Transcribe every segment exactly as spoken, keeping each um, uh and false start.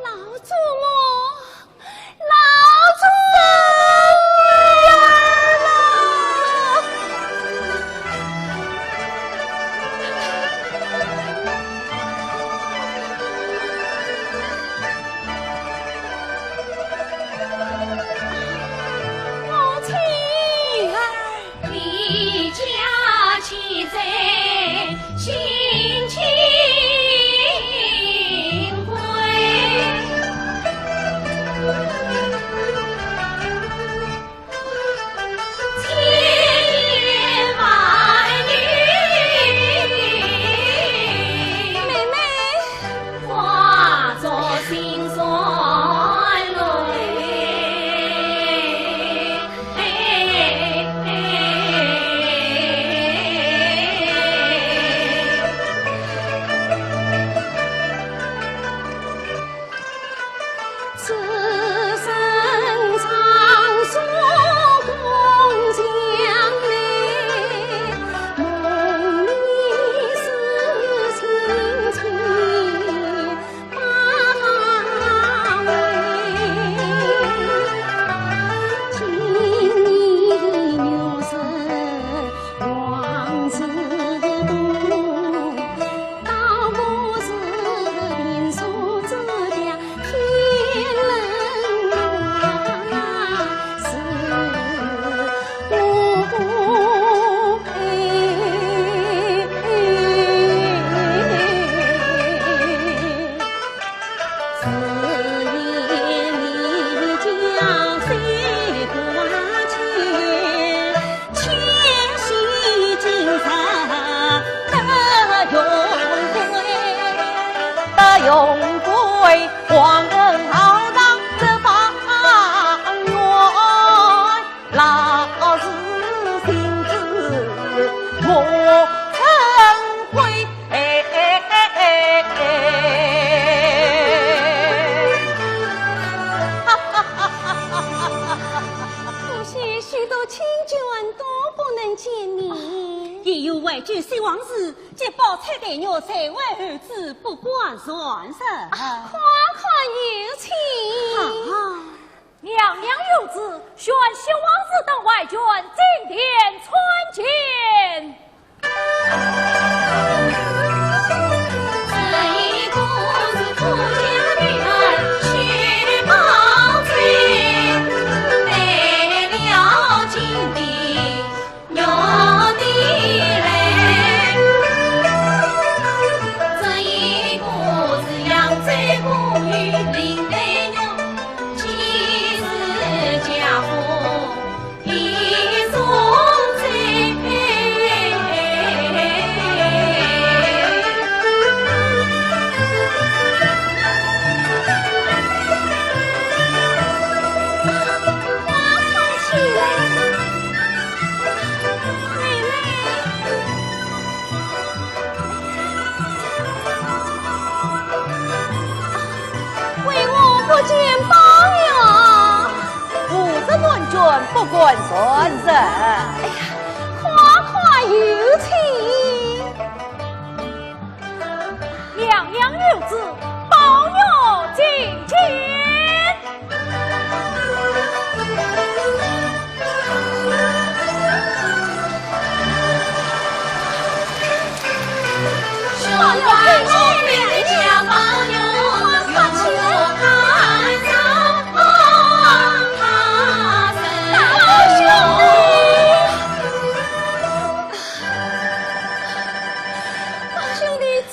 老祖母，老祖母呀！母亲。 你家岂在心清规，千言万语。妹妹。 化作心酸泪。此生常诉公将来，梦里思亲情。 可惜许多亲眷都不能见面。因有为救西王子，急报蔡黛玉在外，儿子不敢传人。快快有请。啊。 娘娘有旨，宣西王子等外眷进殿参见。不敢乱说。哎呀，快快有请。娘娘有旨，宝玉觐见。 宝兄弟真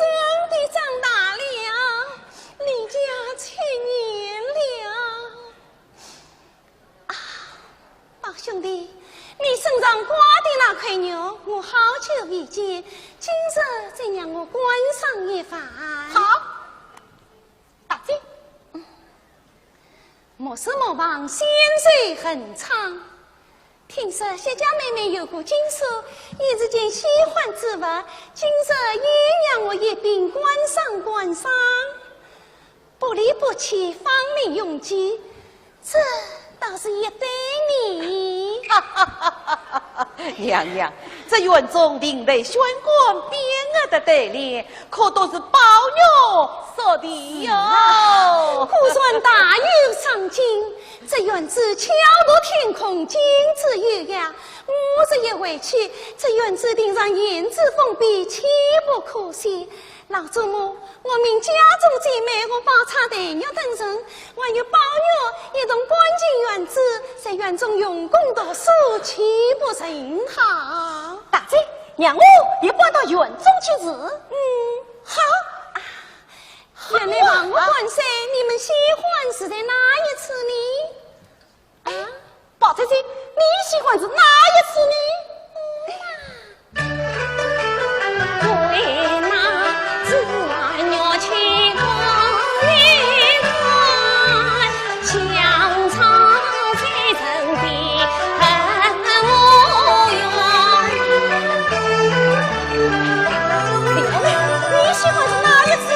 的长大了，离家七年了。 啊，宝兄弟，你身上挂的那块玉，我好久未见，今日再让我观赏一番。好，大姐。莫失莫忘，仙寿恒昌。听说薛家妹妹有个金锁，也是件稀罕之物，今日也让我一并观赏观赏。 不离不弃，芳名永继，这倒是一对呢。娘娘，这院中另类选官匾额的对联，可都是宝玉所题哟。是啊，果然大有赏金，这院子巧夺天工，金枝玉叶。我这一回去，这院子定然胭脂凤臂，岂不可惜？ 老祖母，我命家中姐妹和宝钗、黛玉等人，还有宝玉一同搬进院子，在院中用功读书，岂不甚好？大姐，让我也搬到院中去住。嗯，好。啊，原来王官人，你们新欢是在哪一处呢？ 哎，宝钗姐，你新欢是哪一处呢？你新欢是哪一处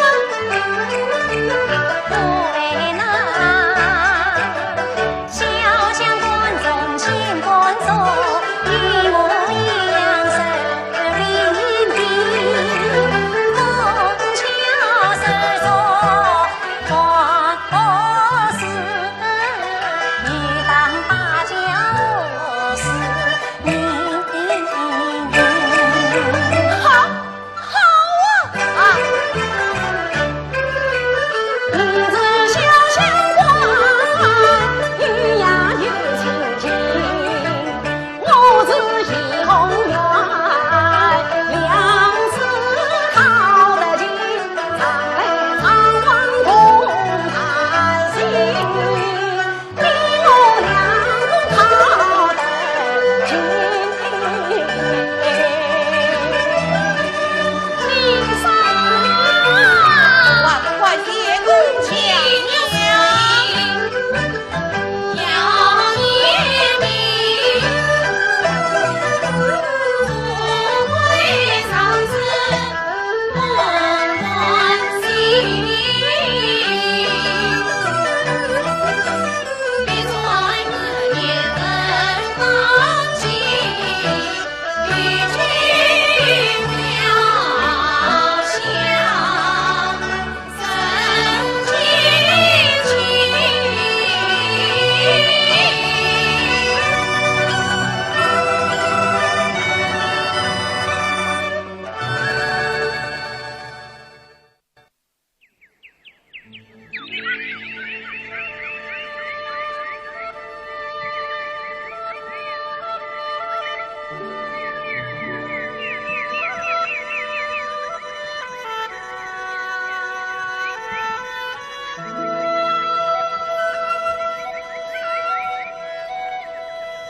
啊？ 好啊！啊！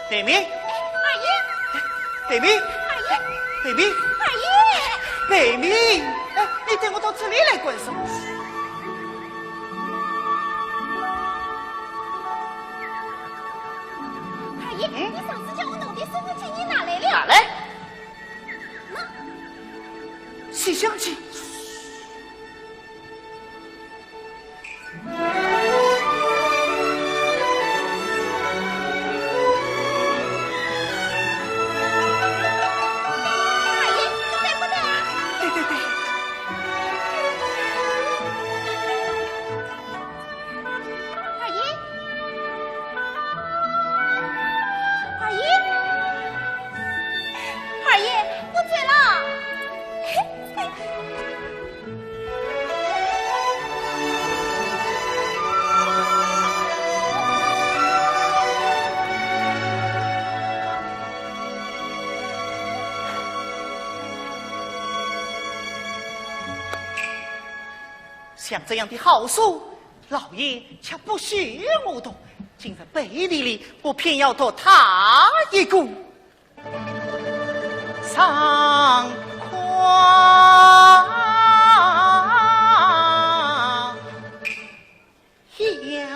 黛咪，二爷。黛咪，二爷。黛咪，二爷。黛咪，哎，你带我到这里来干什么？二爷，嗯？你上次叫我弄的身份证你拿来了？拿来。那，西厢记。像这样的好书，老爷却不许我读，今日背地里我偏要读他一个爽快呀。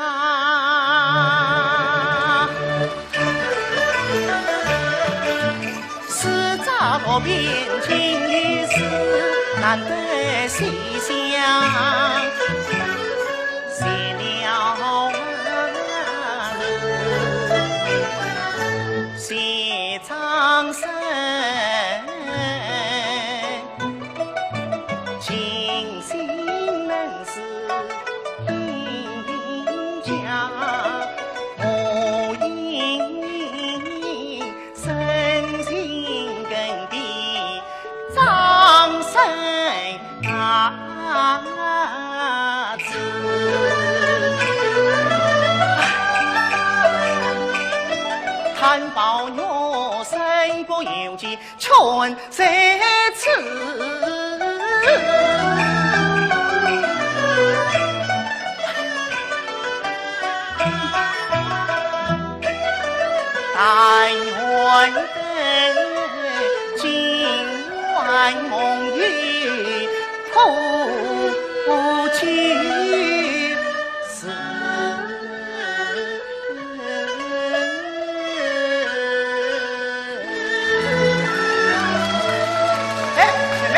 哎，妹妹，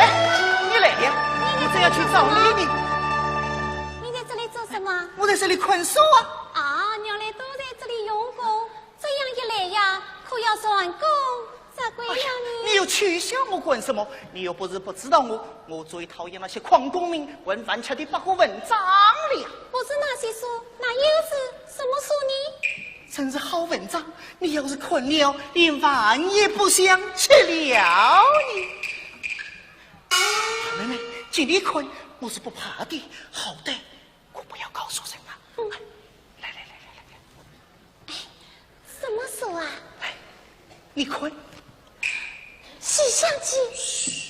你来了，我正要去找你呢。你在这里做什么？我在这里看书啊。啊，原来都在这里用功，这样一来呀，可要蟾宫 咋怪呀你？哎呀，你又取笑我干什么？你又不是不知道我，我最讨厌那些诓功名、混饭吃的八股文章了呀。不是那些书，那又是什么书呢？真是好文章，你要是看了，连饭也不想吃了呢。妹妹，给你看，我是不怕的，好歹可不要告诉人啊。嗯。来来来来来来。 什么书啊？哎，你看。《西厢记》。嘘。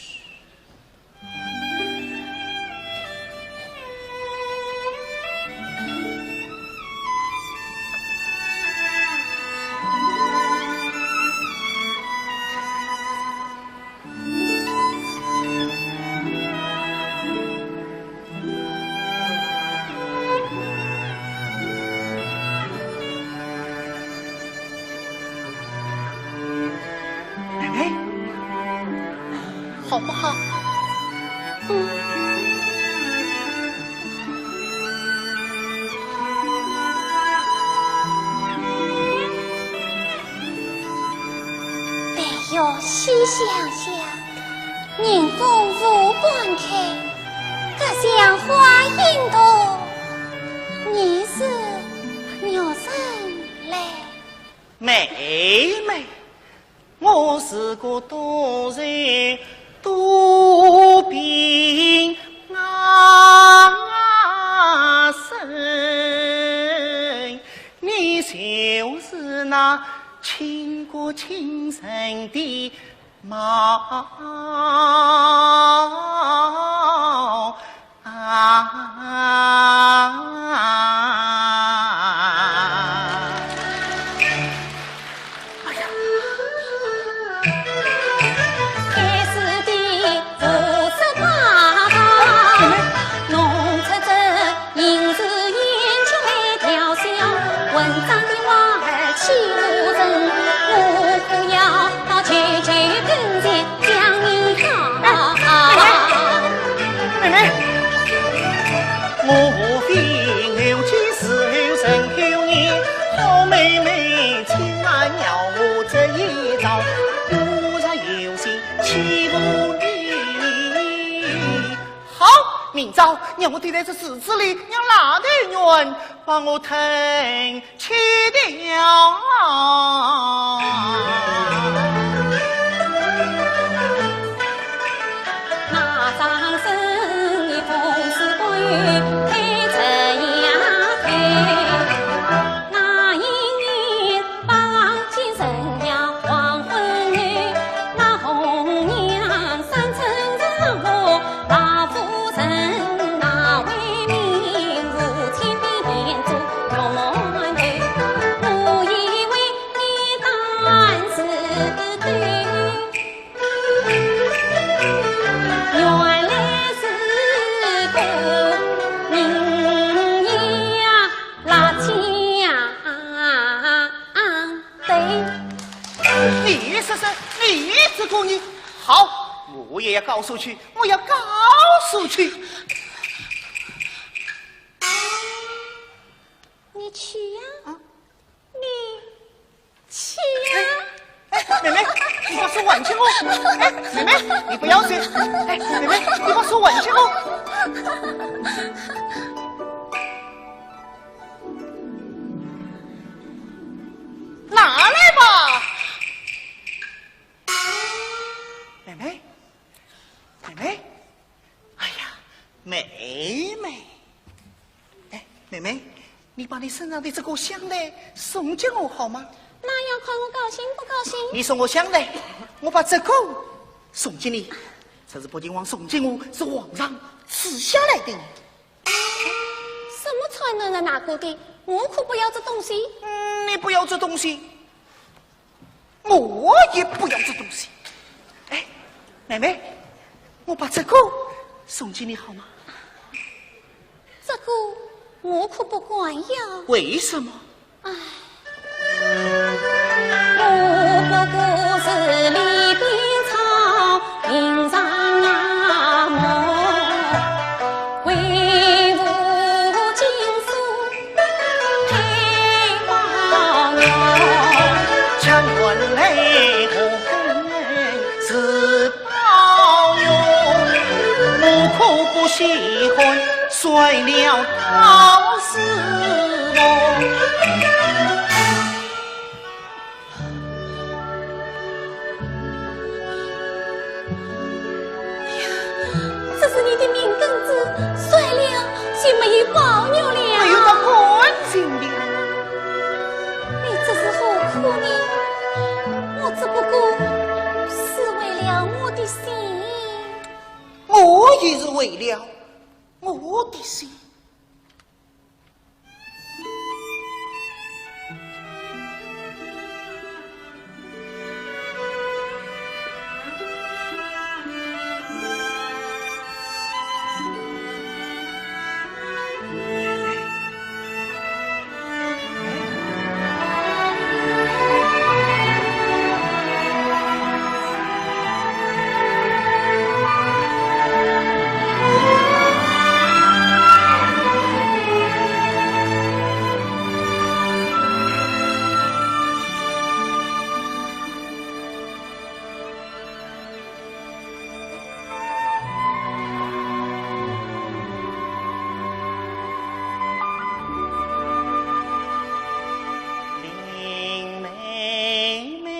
哎，好不好？嗯。哎呦，《西厢记》。 迎风无半开，隔墙花影动，疑是玉人来。妹妹，我是个多才多病啊生，你就是那倾国倾城的 好，明朝让我对待这池子里，让拉头鸢把我吞去掉。告诉去，我要告诉去。你去呀，啊？你去呀。哎，妹妹，你把手还给我。哎，妹妹，你不要去。哎，妹妹，你把手还给我。拿来吧。 妹妹，妹妹，哎呀，妹妹，哎，妹妹，你把你身上的这个香袋送给我好吗？那要看我高兴不高兴。你送我香袋，我把这个送给你。这是北静王送给我，是皇上赐下来的。什么才能人拿过的？我可不要这东西。嗯，你不要这东西， 我也不要这东西。哎，妹妹，我把这个送给你好吗？这个我可不敢要。为什么？唉。哎呀，这是你的命根子，摔了就没有保育了。没有个干净的。你这是何苦呢？我只不过是为了我的心。我也是为了我的心。林妹妹，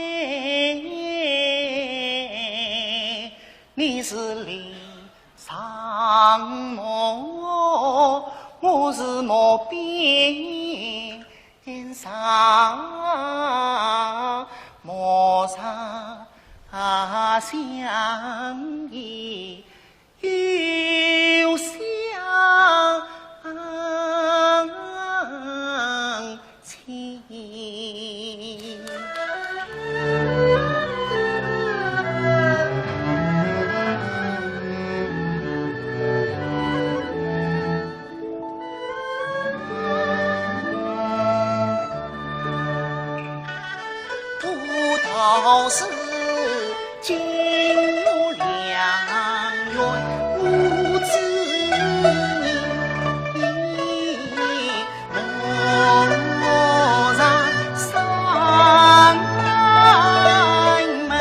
你是林上磨，我是磨边上磨上相依。 又相亲。不道是 金玉良缘无知人，莫若上门。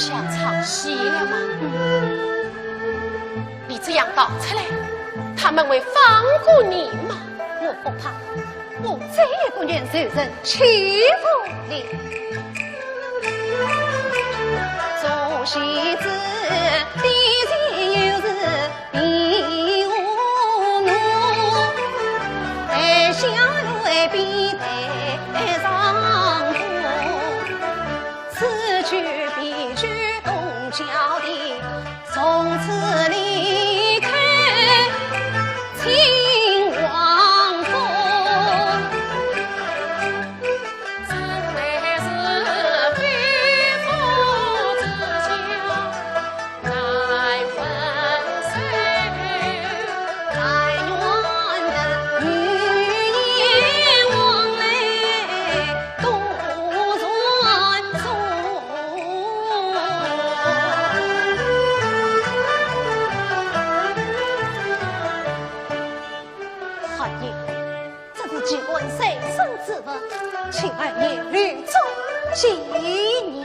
想唱戏了吗？嗯。你这样逃出来，他们会放过你吗？我不怕，我这个女人欺负你。做戏子的人有时 并无奴，待小奴婢待丈夫，此去必须东郊地，从此离开秦王府。 这是机关随身之物，请二爷留作纪念。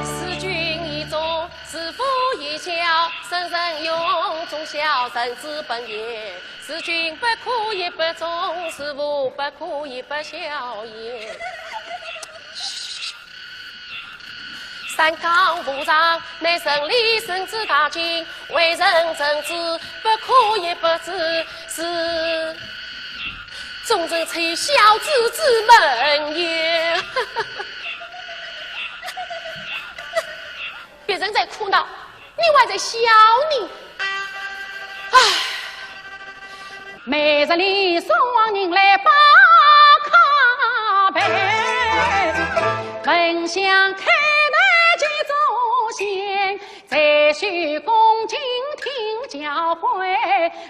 事君以忠，事父以孝，圣人有忠忠孝，人之本也。事君不可以不忠，事父不可以不孝也。三纲五常，乃伦理政治大经，为人臣子，不可以不知，是忠臣出孝子之门也。 别人在苦恼，你还在笑呢。唉。每日里送往人来把卡牌，焚香开台祭祖先，再许恭敬听教诲，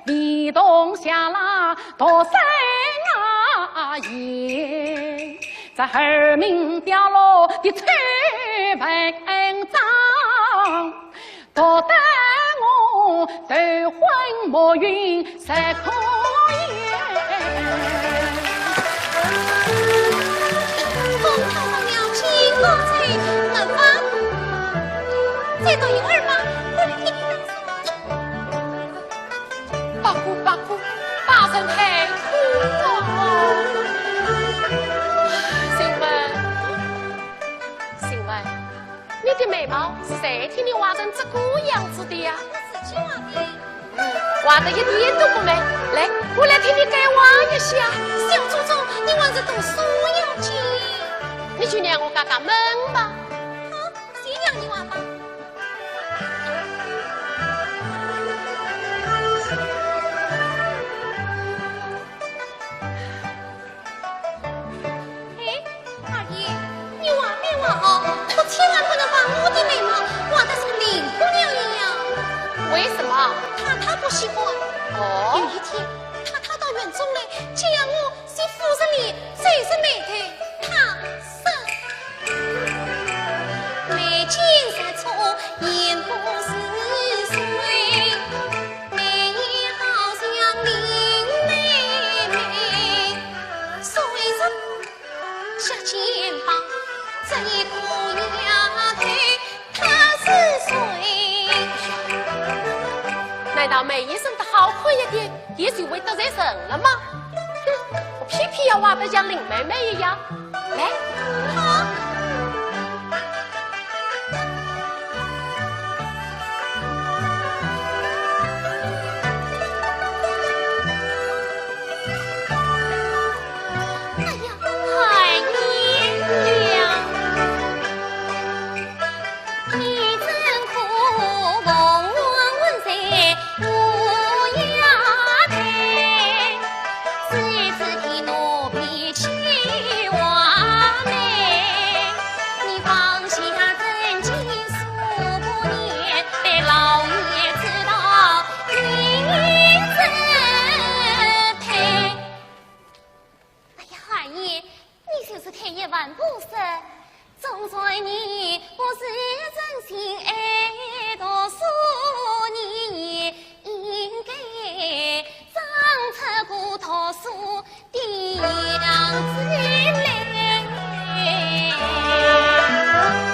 未动下拉读圣贤。 这儿民掉落的丑闻恩章，读得我头昏目晕，实可言。公子娘亲，我在门房，这都有二妈，我来替你打扫。 八姑，八姑，大人太苦了。晴雯，晴雯，你的眉毛是谁替你画成这个样子的呀？我自己画的。嗯，画得一点都不美。来，我来替你改画一下。小祖宗，你还是读书要紧。你就让我改改门吧。好，就让你画吧。 哎，二爷，你画眉毛哦，可千万不能把我的眉毛画得像林姑娘一样。为什么？太太不喜欢。哦。有一天，太太到园中来，叫我去府上里收拾霉头，她说倒眉眼生得好看一点，也就会得罪人了嘛。哼，我偏偏要画得像林妹妹一样。来，好。哎呀，害你了。 哎呀，二爷，你就是太爷万不是。总算你不是真心爱读书，你应该长出个读书的样子来。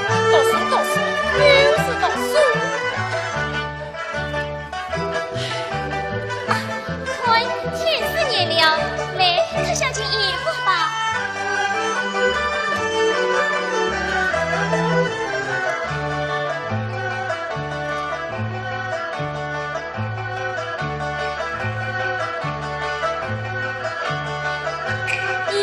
读书，读书，又是读书。 啊，看，天色热了，来，脱下件衣服吧。咦，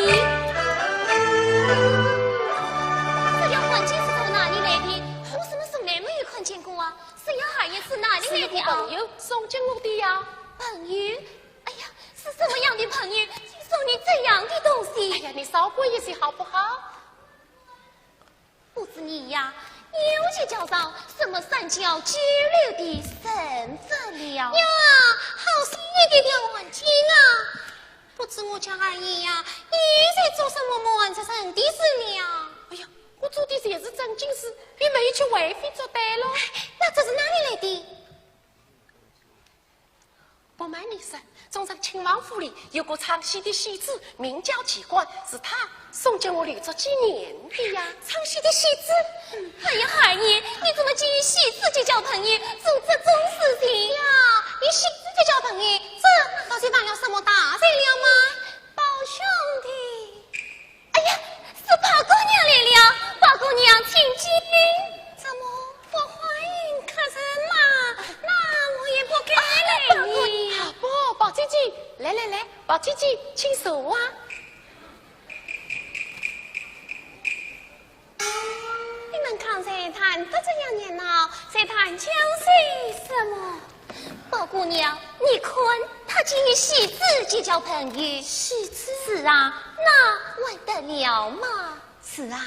这条汗巾是从哪里来的？我怎么从来没有看见过啊？ 是呀，二爷，是哪里来的啊？是一个朋友送给我的呀。朋友？哎呀，是什么样的朋友，竟送你这样的东西？哎呀，你少管一些好不好？不知你呀，又去交上什么三教九流的人物了。呀，好心你的条汗巾啊！不知我家二爷呀，你在做什么瞒着人的事了？哎呀，我做的全是正经事，并没有去为非作歹喽。那这是哪里来的？ 不瞒你说，中山亲王府里有个唱戏的戏子，名叫琪官，是他送给我留作纪念的呀。唱戏的戏子？哎呀，二爷，你怎么竟与戏子结交朋友，做这种事情呀？与戏子结交朋友，这倒是犯了什么大罪了吗？宝兄弟。 哎呀，是宝姑娘来了，宝姑娘，请进。怎么不欢迎客人嘛？那我也不该来呢。啊，宝，宝姐姐，来来来，宝姐姐，请坐啊。你们刚才谈得这样热闹，在谈些什么？ 宝姑娘，你看，他竟与戏子结交朋友。戏子？是啊，那还得了嘛？是啊，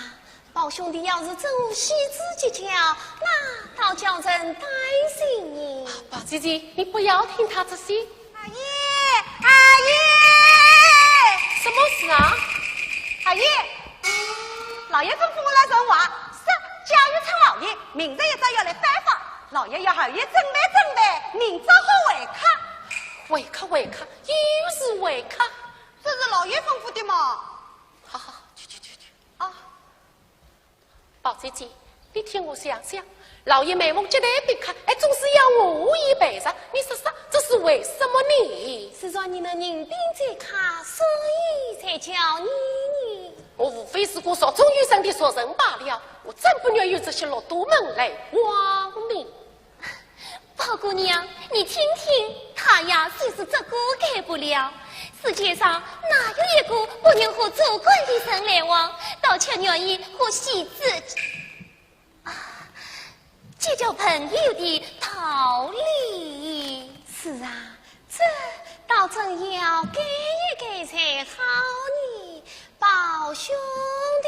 宝兄弟要是真与戏子结交，那倒叫人担心呢。宝姐姐，你不要听他这些。二爷，二爷！什么事啊？二爷，老爷吩咐我来传话，说贾雨村老爷明日一早要来拜访。 老爷要二爷准备准备，明朝好会客。会客，会客，又是会客。这是老爷吩咐的嘛。好好，去去去去。啊。宝姐姐，你听我想想，老爷每逢接待宾客，哎，总是要我一陪着，你说说，这是为什么呢？是说你的人品最差，所以才叫你呢。 我无非是个俗中有人的俗人罢了，我真不愿与这些禄蠹们来往来。宝姑娘，你听听，他呀，就是这个改不了。世界上哪有一个不愿和做官的人来往，倒却愿意和戏子 啊，结交朋友的道理。是啊，这倒真要改一改才好呢，宝兄弟。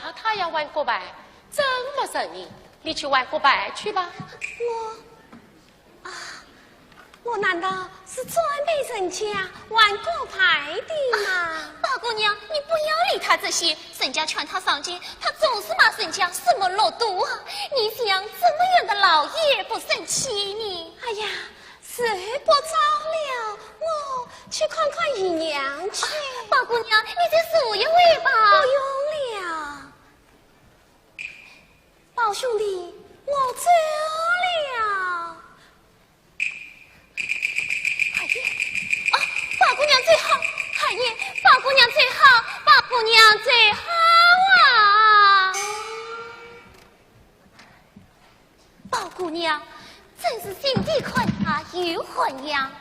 太太要玩骨牌，真没诚意，你去玩骨牌去吧。我，啊，我难道是专陪人家玩骨牌的吗？宝姑娘，你不要理他这些，人家劝他上进，他总是骂人家什么禄蠹啊！你想怎么样的老爷不生气呢？哎呀，时不早了，我去看看姨娘去。宝姑娘，你再坐一会吧。不用了。宝兄弟，我走了。二爷，啊，宝姑娘最好，二爷，宝姑娘最好，宝姑娘最好啊！ 宝姑娘，真是新的款啊，又换样。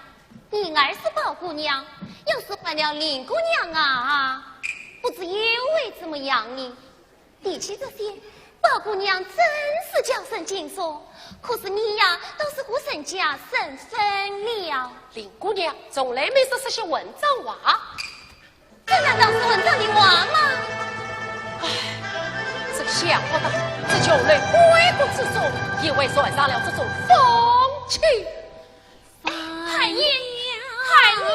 你儿是宝姑娘，要是换了林姑娘啊，不知又会怎么样呢？提起这些，宝姑娘真是叫人敬重。可是你呀，倒是和人家生分了。林姑娘从来没说这些混账话。 这难道是混账的话吗？唉，这想不到，这穷人归国之中，也会染上了这种风气。哎，二爷，二爷。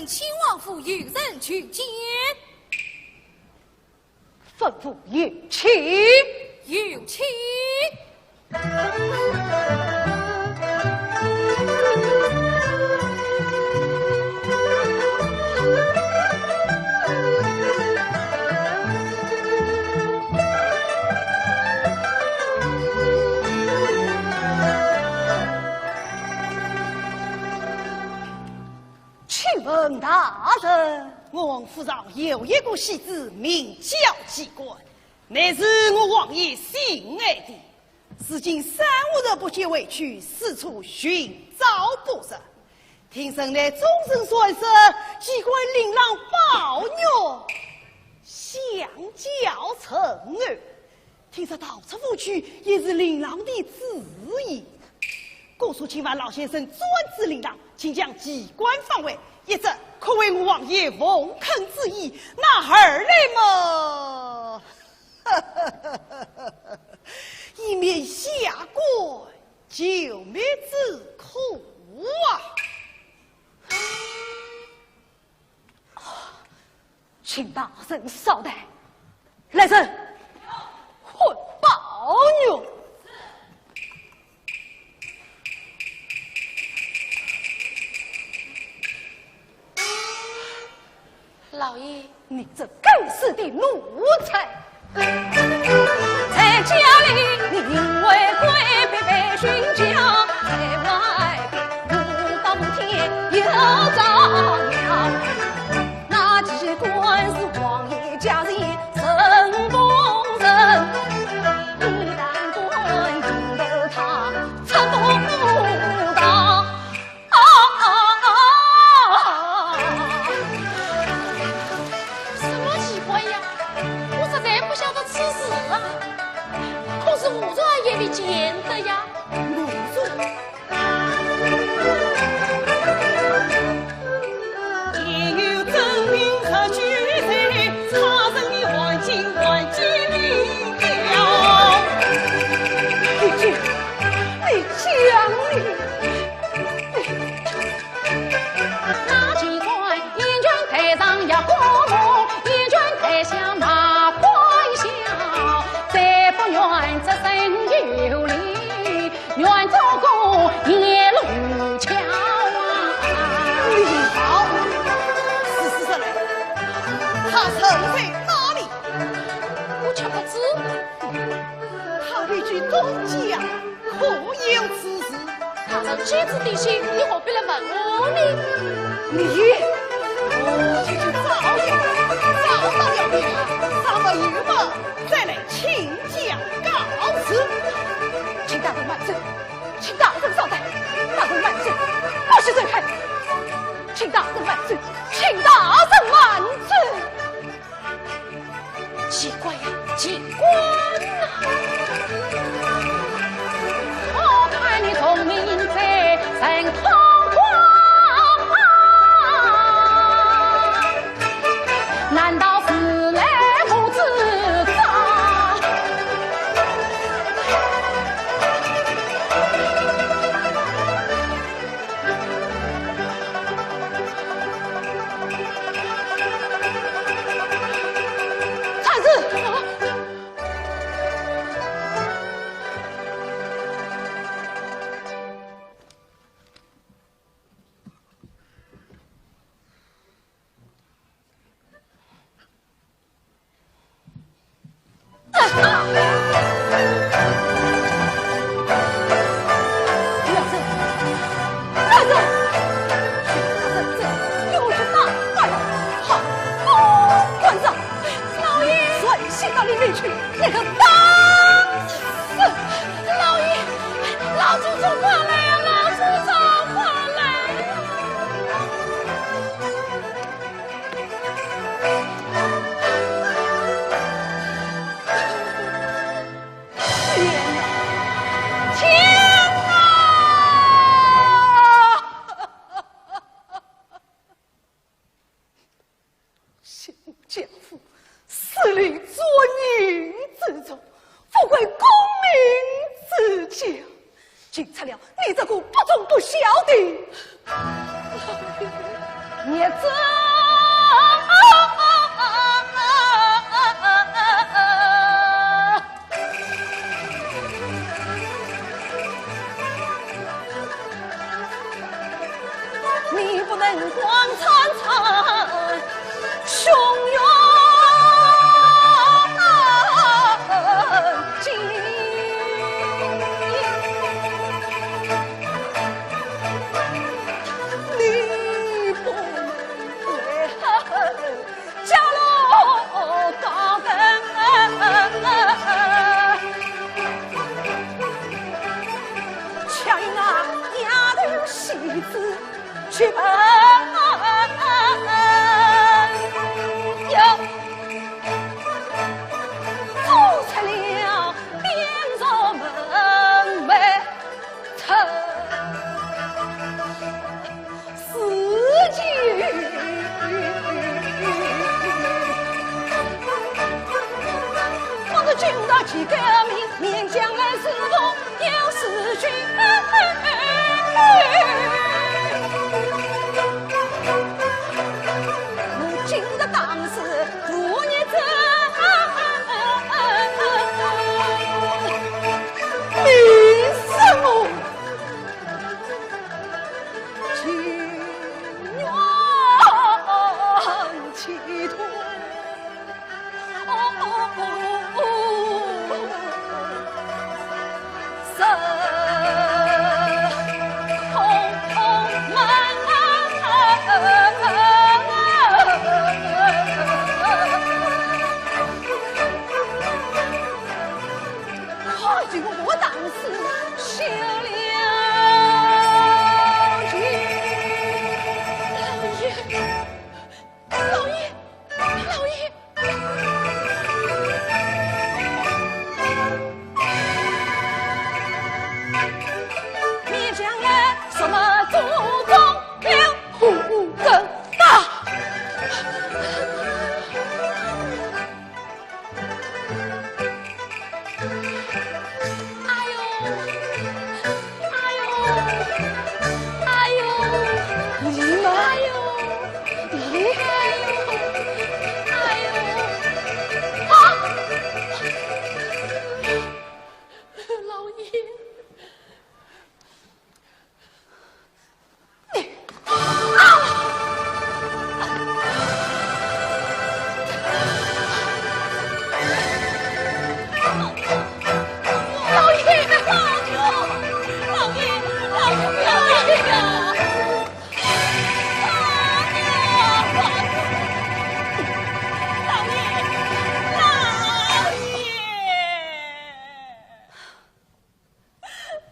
请王府有人求见。吩咐有请。有请。 请问大人，我王府上有一个戏子，名叫季观，乃是我王爷心爱的。如今三五日不见回去，四处寻找不着。听城内众人传说，季观令郎抱玉，相叫陈儿。 听说逃出府去也是令郎的主意。故所请烦老先生专治令郎，请将季观放回，一则可为我王爷奉恳之意，那二来么，以免下官救命之苦啊！ 请大人稍待。来人，唤宝玉。老爷。你这该死的奴才！ 在家里你为贵必被训教，在外边舞刀舞剑又遭殃。那季观是王爷家人，人不人，一旦官用得他，出不道。 啊啊啊！什么奇怪呀？我实在不晓得此事啊。可是武状元也未见得呀。武状元。 你讲，你讲，你。 那季观，燕雀台上要过目，燕雀台下马欢笑，再不愿这生有礼，愿做个鄢榆桥啊。你好，是是是嘞，他人在哪里？我却不知。他离去东家 可有此事？大人既知地形，你何必来问我呢？你，哦，去去找呀，找到了你，啥没有嘛，再来请教告辞。请大人慢走，请大人稍待，大人慢走，不许走开，请大人慢走，请大人慢走。 奇怪呀，奇怪呐！我看你聪明才神通广啊，难道是来无知者？ 老爷，老祖宗快来呀，老祖宗快来呀！ 天哪！天哪！ 心腹将父，死里作孽之中，富贵功名之家，竟出了你这个不忠不孝的。日子。你不能光惨惨，雄勇进。你不能为家路高奔，强硬啊，丫头戏子去奔。走出了边城门外。 老爷，老爷，老爷！哎呦，哎呦，哎呦，你们，哎呦，你，哎呦，哎呦，啊！老爷。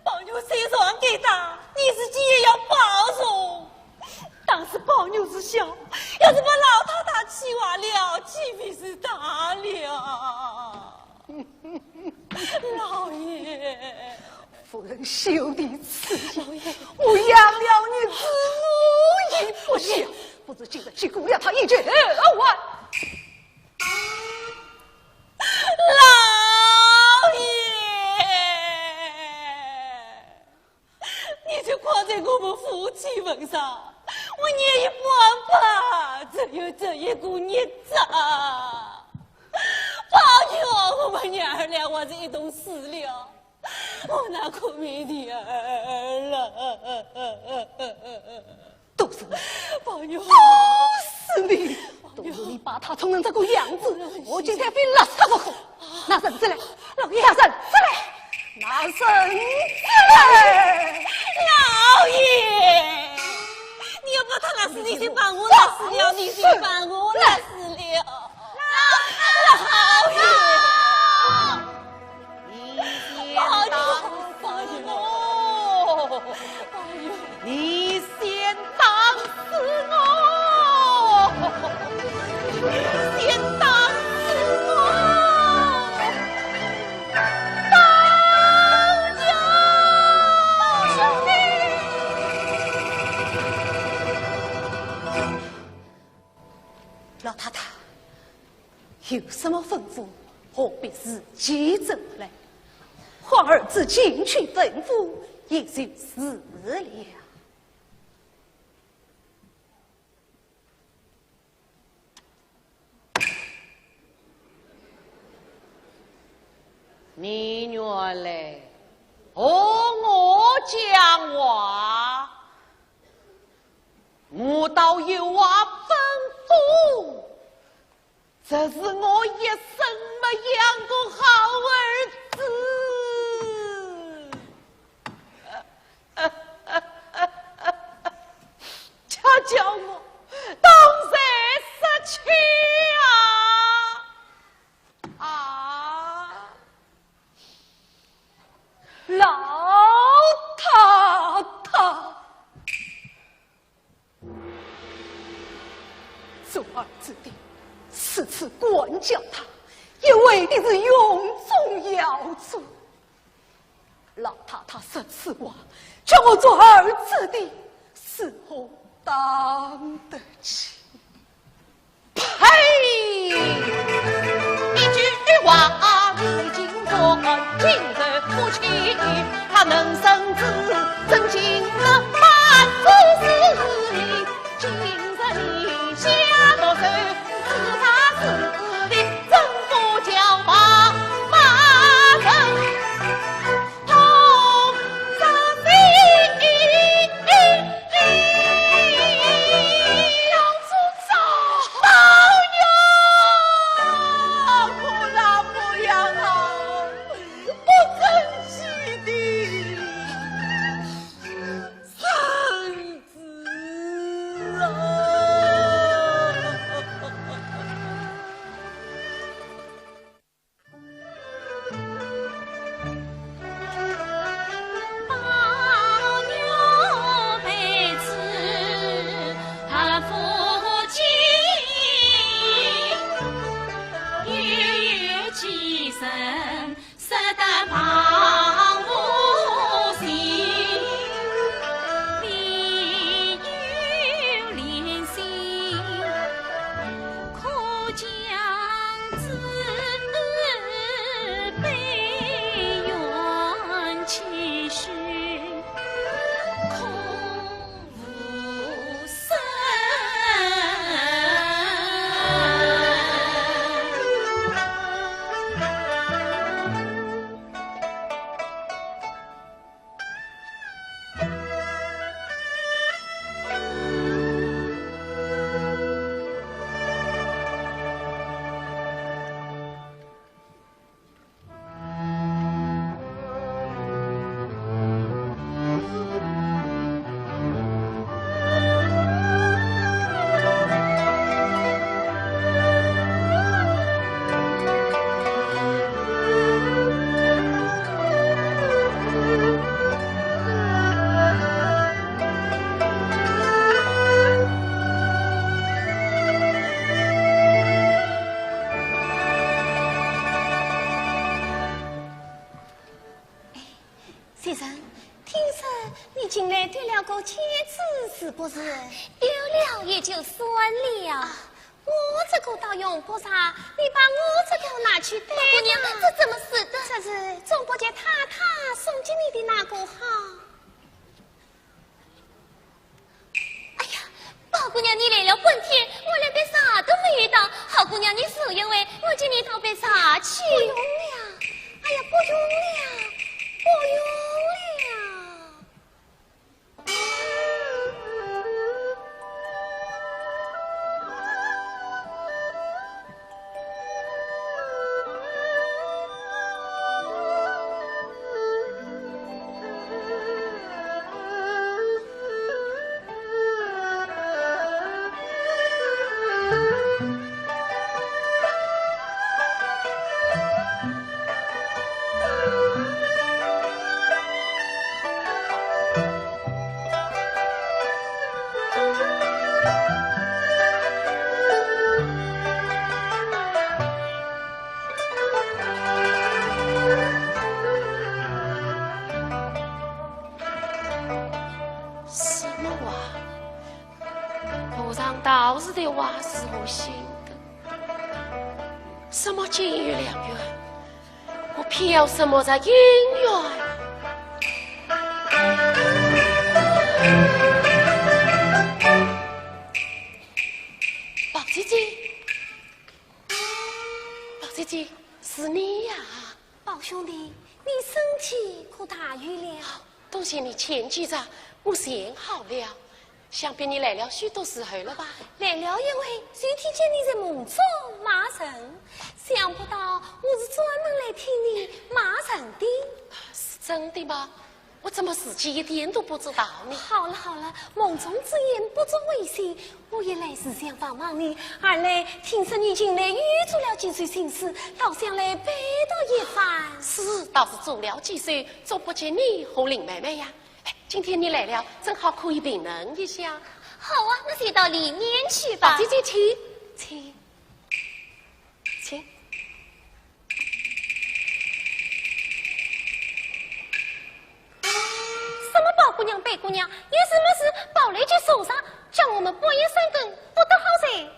宝玉虽然该打，你自己也要保重。当时宝玉是小，要是把老太太气坏了，岂非是大了？老爷，夫人休提此言。老爷，我养了你子，我也不孝，不知今日竟故了她一绝冤枉。 老爷，你就看在我们夫妻份上，我念一半吧，只有这一个日子。宝玉，我们娘儿俩还是一同死了。 我哪可没你儿了？都是你，宝玉，都是你，宝玉，都是你把她宠成这个样子，我今天非拉她不可。拿绳子来，老爷，拿绳子来，拿绳子来。老爷，你要把她勒死，你先把我勒死了，你先把我勒死了。老爷。 你先打死我！你先打死我！你先打死我！打呀！老太太， 有什么吩咐，何必自己走来？唤儿子进去吩咐，也就是了。你原来和我讲话，我倒有话吩咐，这是我一生没养个好儿子。恰叫我当然失去啊！ 啊，老太太，做儿子的时时管教他，也为的是荣宗耀祖。 老太太说此话，叫我做儿子的，如何当得起？呸！一句话，你竟敢轻言不起，他能生子，怎经得半子事？今日你下毒手，知他是非，怎不叫爸妈人 哎，先生，听说你近来得了个疥子，是不是？有了也就算了。啊，我这个倒用不着，你把我这个拿去戴吧。宝姑娘，这怎么使得？这是总伯爵太太送给你的那个好。 哎呀，宝姑娘，你来了半天，我连杯茶都没有倒。好姑娘，你受一回，我给你倒杯茶去。不用了，哎呀，不用了，不用了。 什么话？和尚道士的话是我信的。什么金玉良缘？ 我偏要什么人姻缘？宝姐姐，宝姐姐，是你呀？宝兄弟，你身体可大愈了？多谢你牵记着，我全好了。想必你来了许多时候了吧？来了一会，就听见你在梦中骂人，想不到我是专门来听你骂人的。是真的吗？我怎么自己一点都不知道呢？好了好了，梦中之言不足为信，我也来是想望望你，二来听说你近来又做了几首新诗，倒想来拜读一番。诗倒是做了几首，总不及你和林妹妹呀。哎，今天你来了，正好可以评论一下。好啊，那就到里面去吧。宝姐姐，请。请。请。什么宝姑娘、白姑娘，有事没事跑来就坐上，叫我们半夜三更不得好哉。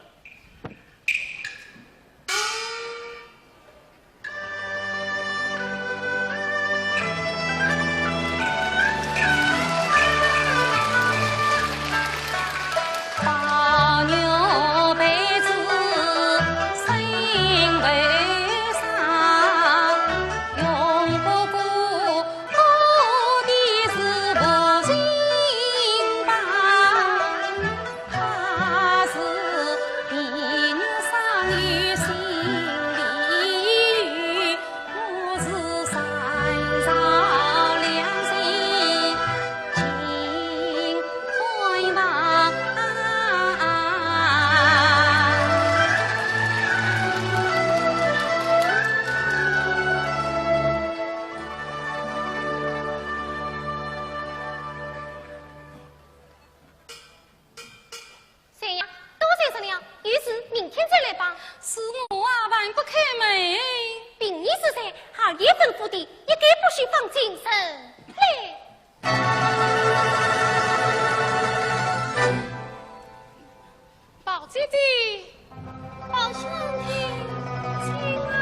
谁呀？多谢了，有事明天再来吧。是我啊，还不开门。凭你之才，二爷吩咐的，一概不许放进城来。宝姐姐，宝兄弟，请啊。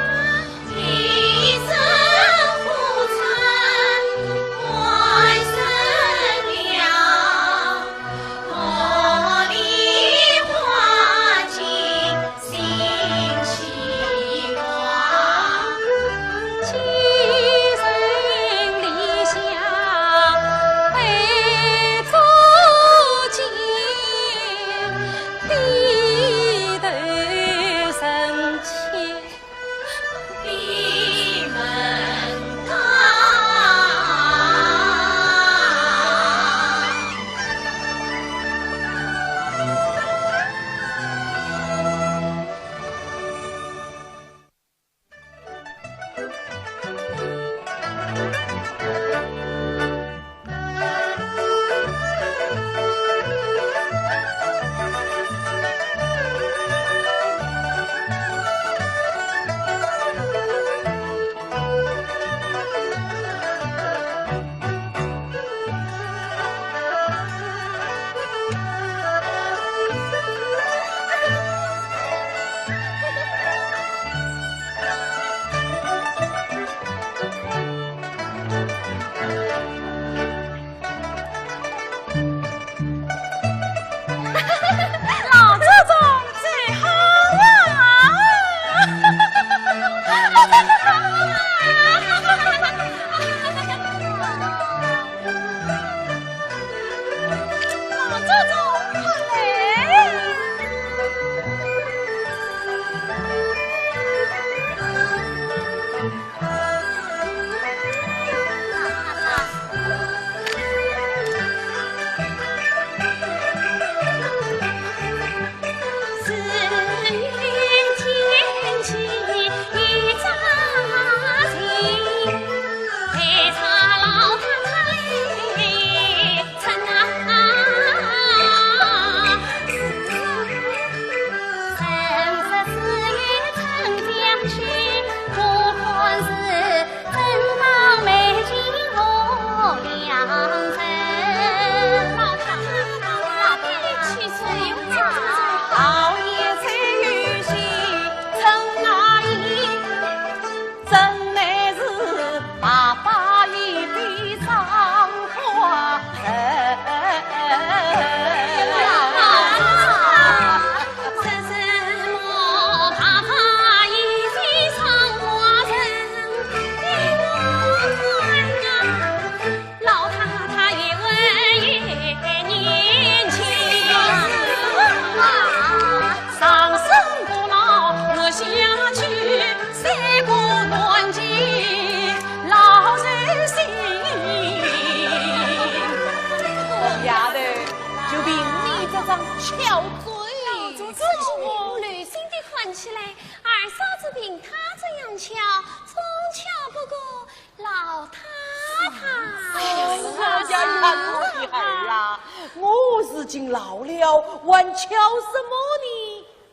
巧嘴。老祖宗，流星的看起来，二嫂子凭她这样巧，总巧不过老太太。哎呀，我家疼我的儿啊，我如今老了，还巧什么呢？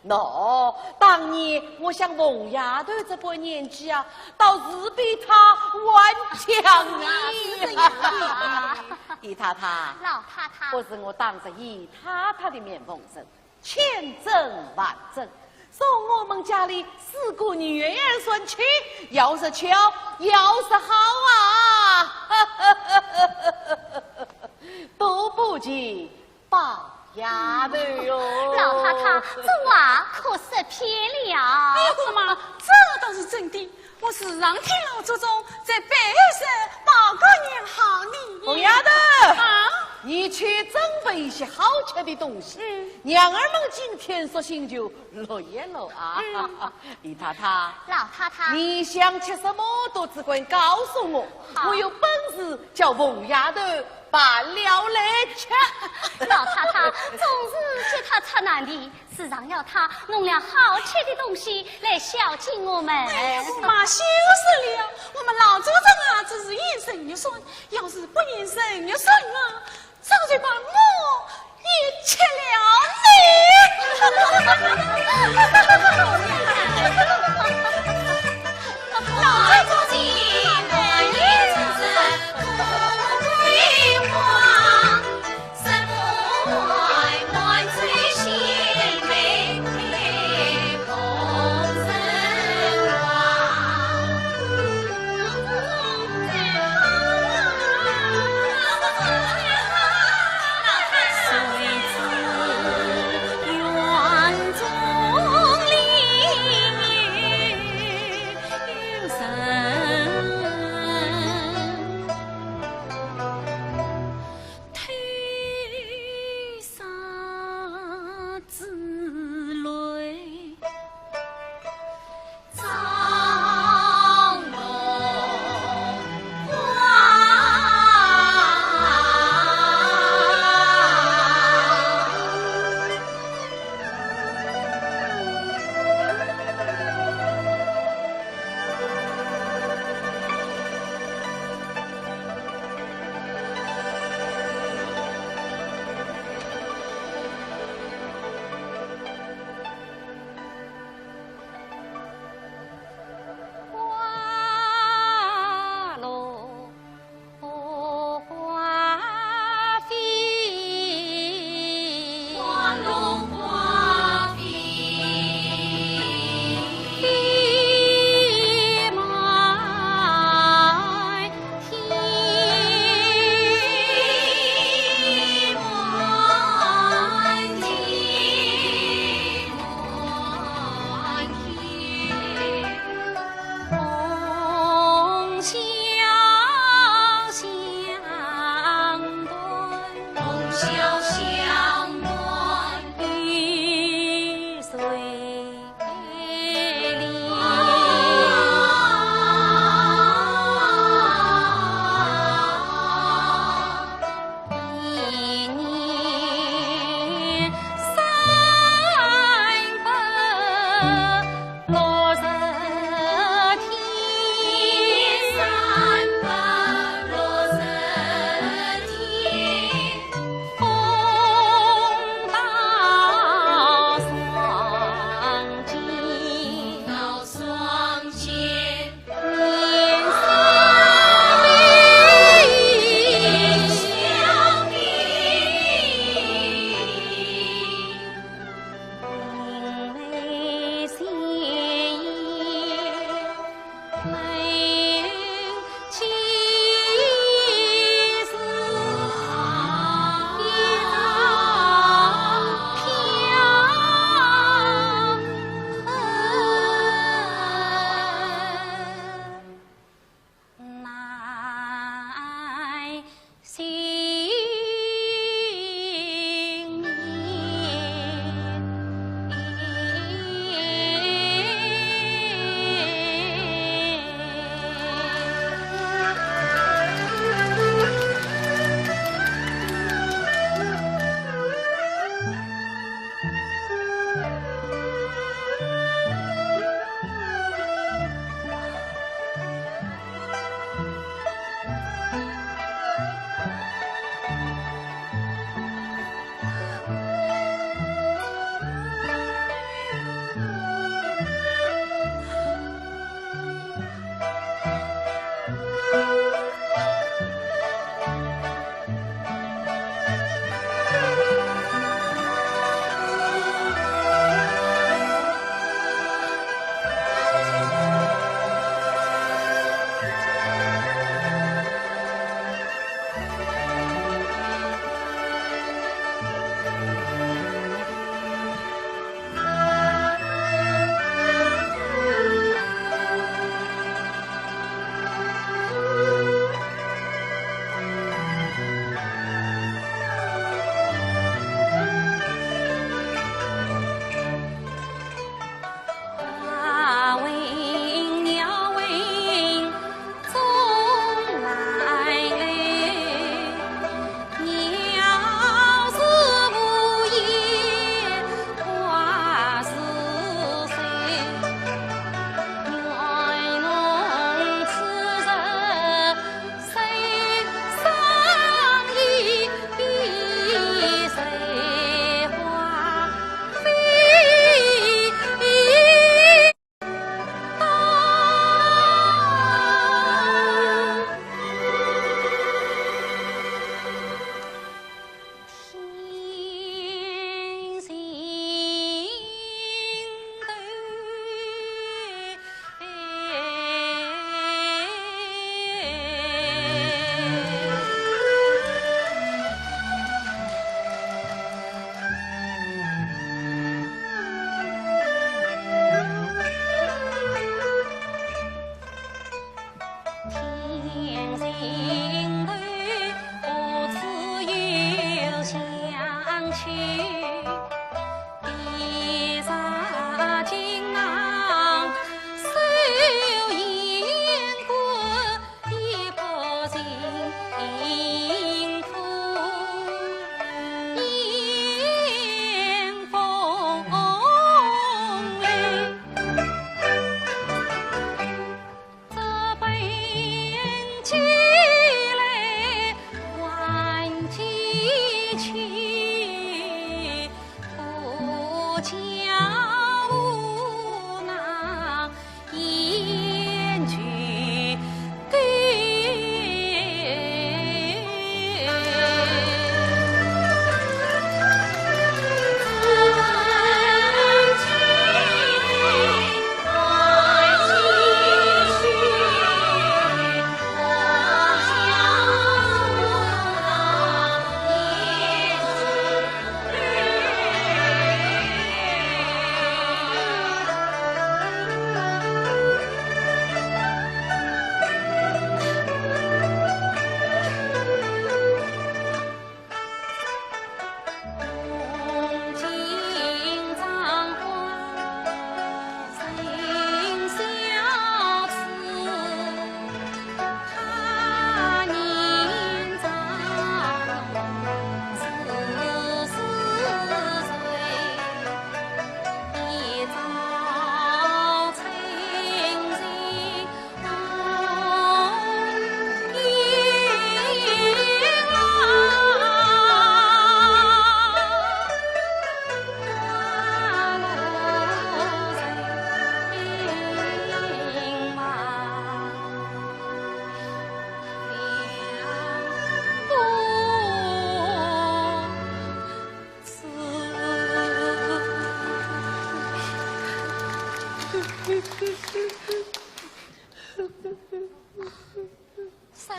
喏，当年我像凤丫头这般年纪啊，倒是比她还强呢。是这样的。姨太太，老太太。不是我当着姨太太的面奉承，千真万真，从我们家里四个女儿算起，要说巧，要说好啊，都不及宝丫头哟。老太太，这话可说偏了。哎呀，姑妈，这倒是真的。我时常听老祖宗在背后说宝姑娘好呢。凤丫头，啊？你去准备一些好吃的东西，嗯。娘儿们今天索性就乐一乐啊。嗯。姨太太，老太太。你想吃什么都只管告诉我，好。我有本事叫凤丫头 办了来吃。老太太总是给她出难题，时常要她弄了好吃的东西来孝敬我们。哎呀，姑妈，休说了，我们老祖宗啊，只是言神一算，要是不言神一算啊，早就把我也吃了呢。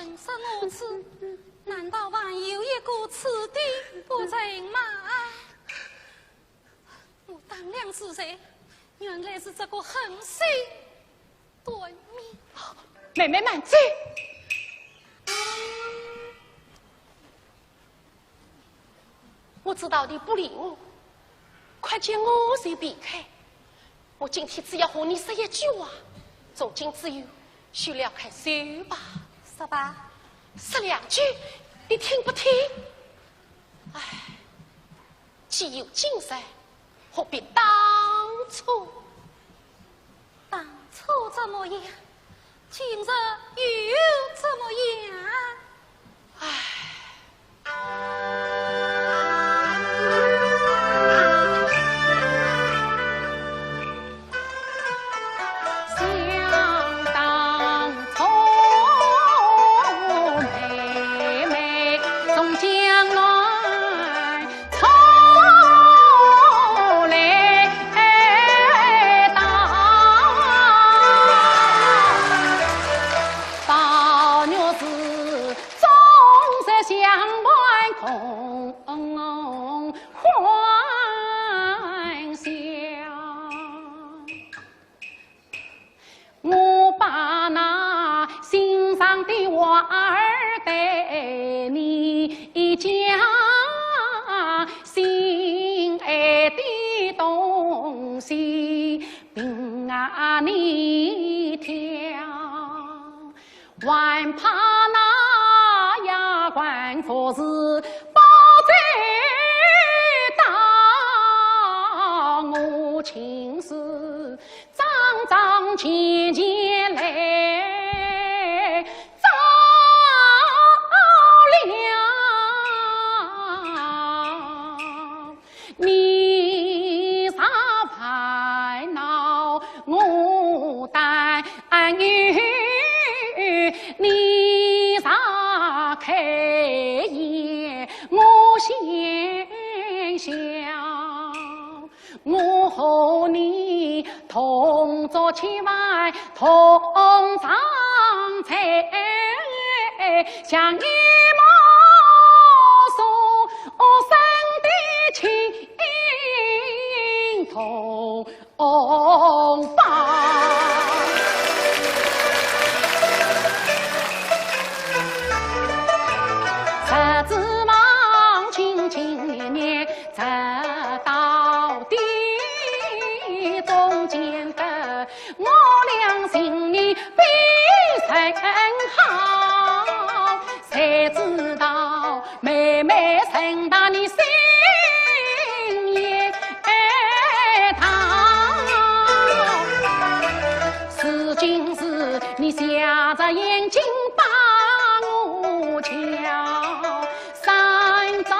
人生如此，难道还有一个此地不成吗？我当良时才，原来是这个狠心短命。妹妹慢走。 我知道你不理我，看见我就避开。我今天只要和你说一句话，从今之后，休撩开手吧。说吧。说两句，你听不听？唉，既有今日，何必当初？当初怎么样？ 今日又怎么样？唉。想当初，妹妹从江南 出来到，宝玉是终日相伴同欢笑。 我把那心上的话儿对你讲，心爱的东西凭啊你挑。 还怕那丫鬟服侍宝钗到，我情是桩桩件件来着了。 你若烦恼我担忧，你若开言我先笑。我和你同坐千万同上菜，像一母所生的情同胞。日子望今今年年，直到底中间的 我俩心里比人好，谁知道妹妹成大你心也大。如今是你瞎着眼睛把我瞧，三朝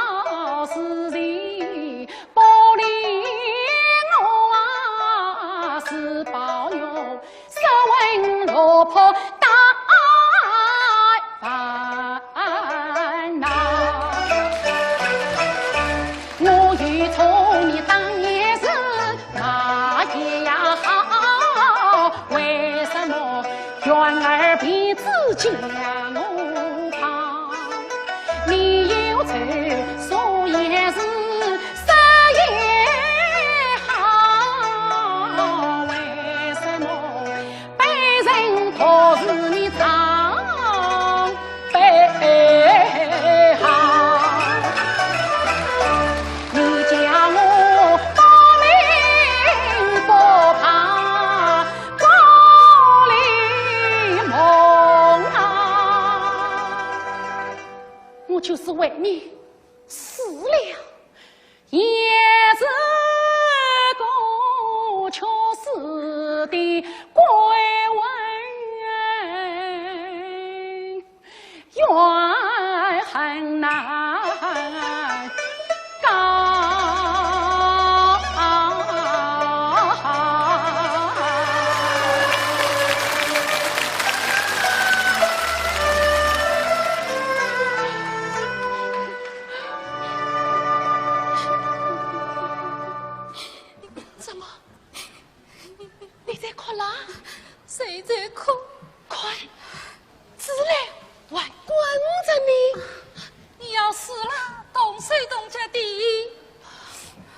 手动脚的。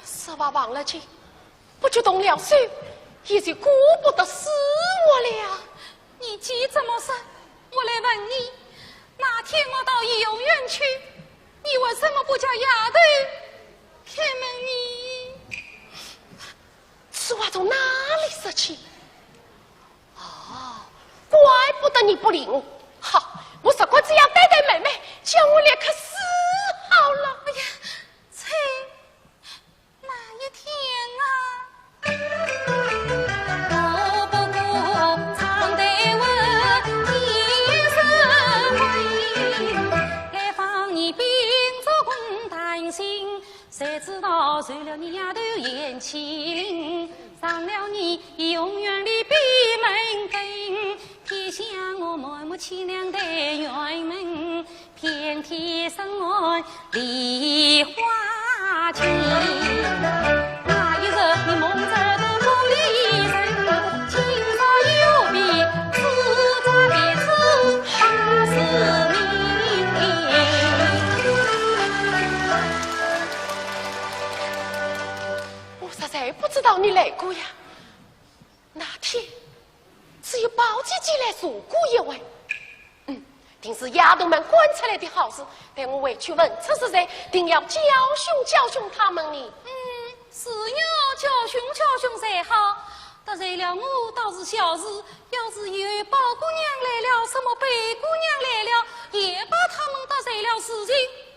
实话忘了讲，不觉动了手，也就顾不得死活了。你既这么说，我来问你，那天我到怡红院去，你为什么不叫丫头开门呢？此话从哪里说起？哦，怪不得你不理我。好，我只管这样对待妹妹，叫我立刻死好了。哎呀，这哪一天啊？我实在不知道你来过呀。那天只有宝姐姐来坐过一回。嗯，定是丫头们赶出来的好事，待我回去问出是谁，定要教训教训他们呢。嗯，是要教训教训才好。得罪了我倒是小事，要是有宝姑娘来了，什么贝姑娘来了，也把他们得罪了，事情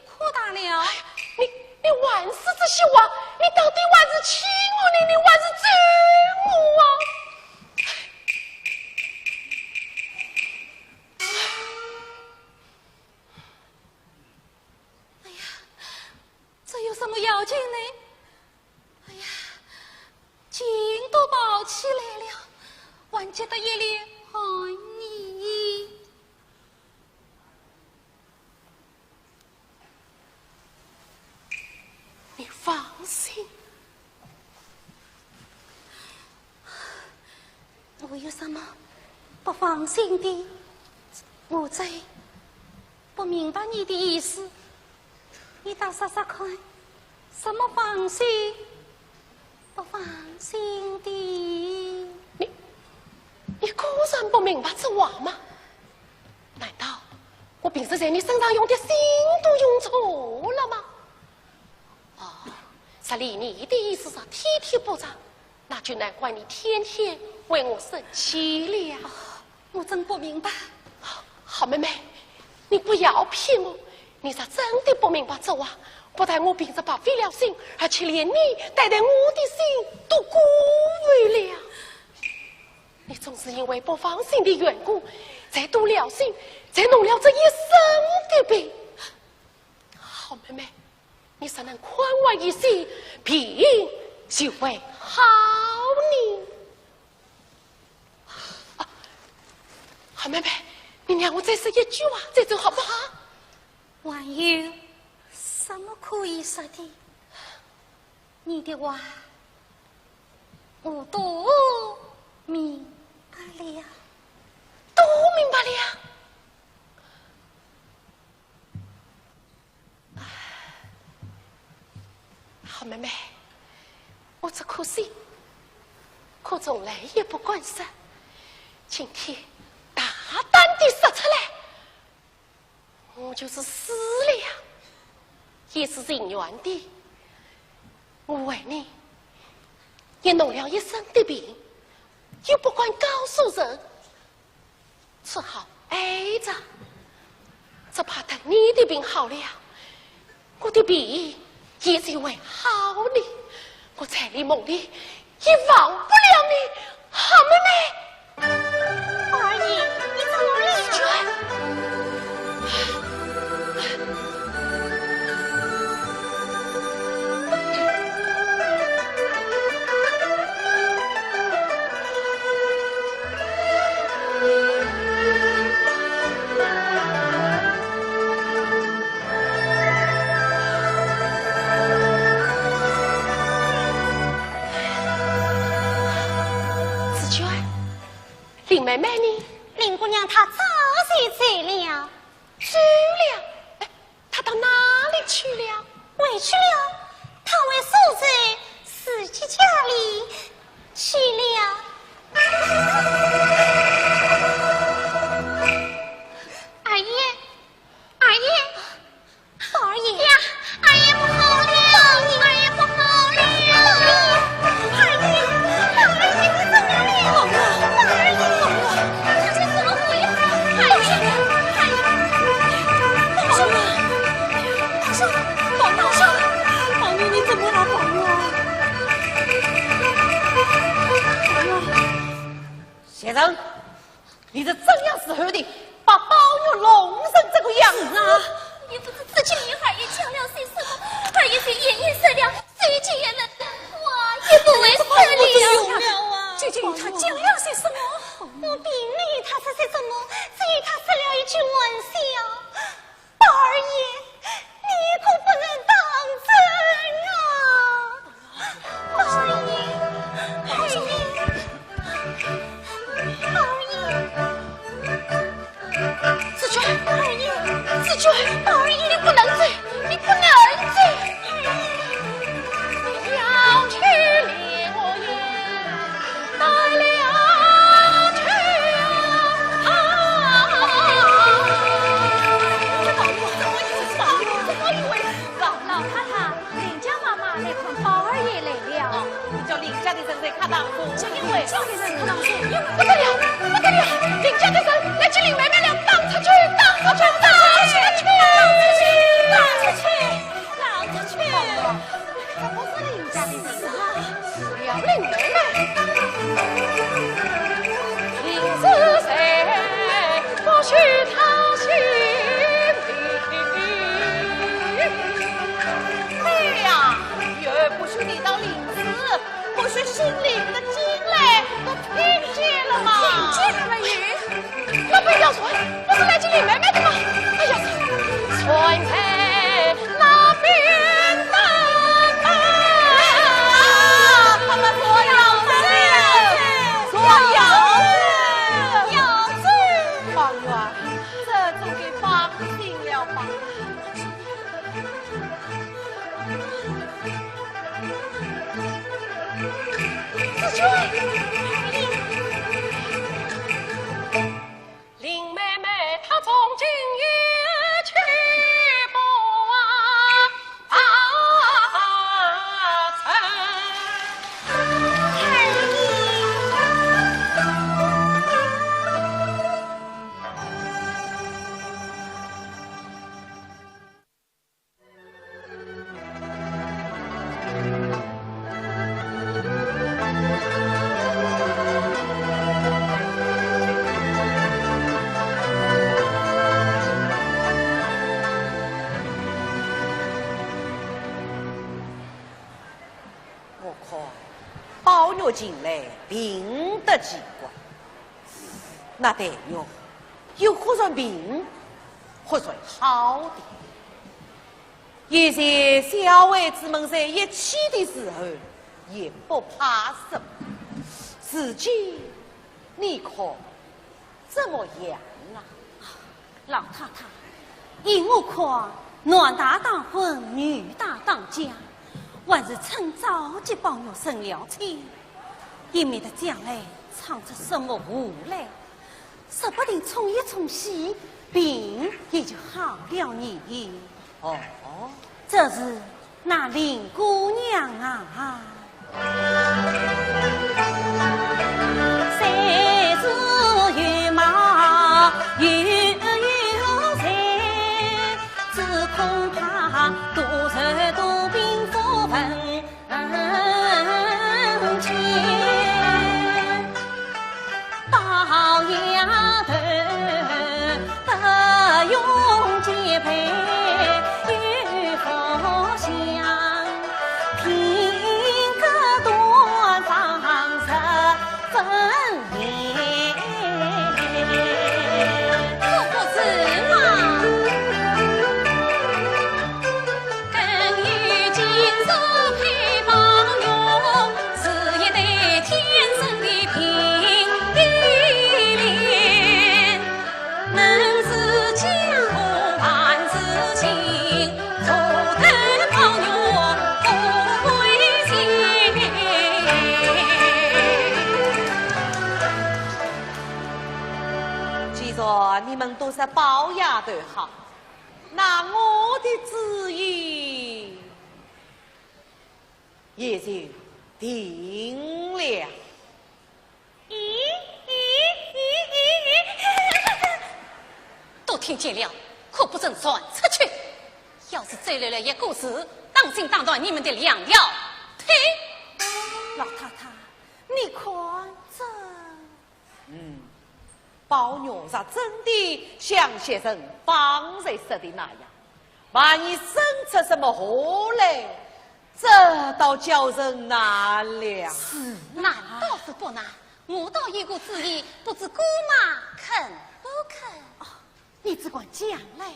可大了。哎，你，你还是这些话，你到底还是气我呢，你还是咒我啊？哎呀，这有什么要紧呢？哎呀，劲都跑起来了，还急得一脸汗呢。 你放心。我有什么不放心的？我真不明白你的意思，你倒说说看，什么放心不放心的？你，你果然不明白这话吗？难道 我平时在你身上用的心都用错了吗？哦，照你的意思是天天不着，那就难怪你天天为我生气了。哦，我真不明白。好妹妹，你不要骗我，你若真的不明白这话，不但我平时白费了心，而且连你带待我的心都辜负了。 你总是因为不放心的缘故，才动了心，才弄了这一身的病。好妹妹，你若能宽慰一些，病就会好呢。啊，好妹妹，你让我再说一句话，再走好不好？还有什么可以说的？ 你的话，我都明白了。都明白了？好妹妹，我只可惜，可从来也不敢说。今天大胆地说出来， 我就是死了呀，也是情愿的。我为你也弄了一身的病，又不敢告诉人，只好挨着。只怕等你的病好了，我的病也就会好呢。我在你梦里 也忘不了你，好妹妹。二爷，你怎么了？紫鹃。紫鹃，林妹妹呢？林姑娘她早就走了。走了？哎，她到哪里去了？我去了，她回苏州自己家里去了。二爷，二爷，宝二爷呀，二爷不好了，二爷不好了，宝二爷，宝二爷，你怎么了？宝二爷，宝二爷，他是怎么回事？二爷，二爷，宝二爷。 大少，宝大少，宝玉，你怎么了，宝玉？宝玉。袭人，你是怎样时候的，把宝玉弄成这个样子？是啊，也不知自己与二爷讲了些什么，二爷却眼也瞎了，手脚也冷了，话也不会说了。究竟他讲了些什么？我并没有与他说些什么，只与他说了一句玩笑。 宝二爷，你可不能当真啊！宝二爷，宝二爷，宝二爷。紫鹃，宝二爷，紫鹃，宝二爷，你不能走，你不能走。宝二爷。 老太太，林家妈妈来看宝二爷来了。哦，叫林家的人来看大夫。叫林家的人看大夫，不得了，不得了，林家的人来接林妹妹了，打出去，打出去，打出去，打出去，打出去。 怎么是林家的人啊？是了，林妹妹。林子谁不许他心里。对呀，又不许你当林子，不许姓林的进来，都听见了吗？听见了没有？ 那不要说，不是来接林妹妹的吗？哎呀，传在那边的。他们说要走，说要走，要走。宝玉啊，这总得放心了吧？ 紫鹃，林妹妹她从今夜起不啊，啊，啊，啊。我看宝玉近来病得奇怪，那黛玉又忽然病，忽然好的。 以前小孩子们在一起的时候，也不怕什么。如今你可怎么样啊？老太太，依我看，男大当婚，女大当嫁，还是趁早给宝玉成了亲，也免得将来闯出什么祸来。 说不定冲一冲喜，病也就好了呢。哦，这是那林姑娘啊。虽是有貌有才，只恐怕多愁多病不问 情。宝丫头，不用戒备，有福相，品格多我说宝丫头好，那我的主意也就定了。咦，咦，咦，咦，咦。都听见了，可不准传出去。要是再来了一个字，当心打断你们的两条腿。老太太，你看这……嗯，宝玉若真的像袭人方才说的那样，万一生出什么祸来，这倒叫人难了。是，难倒是不难，我倒有个主意，不知姑妈肯不肯？哦，你只管讲来。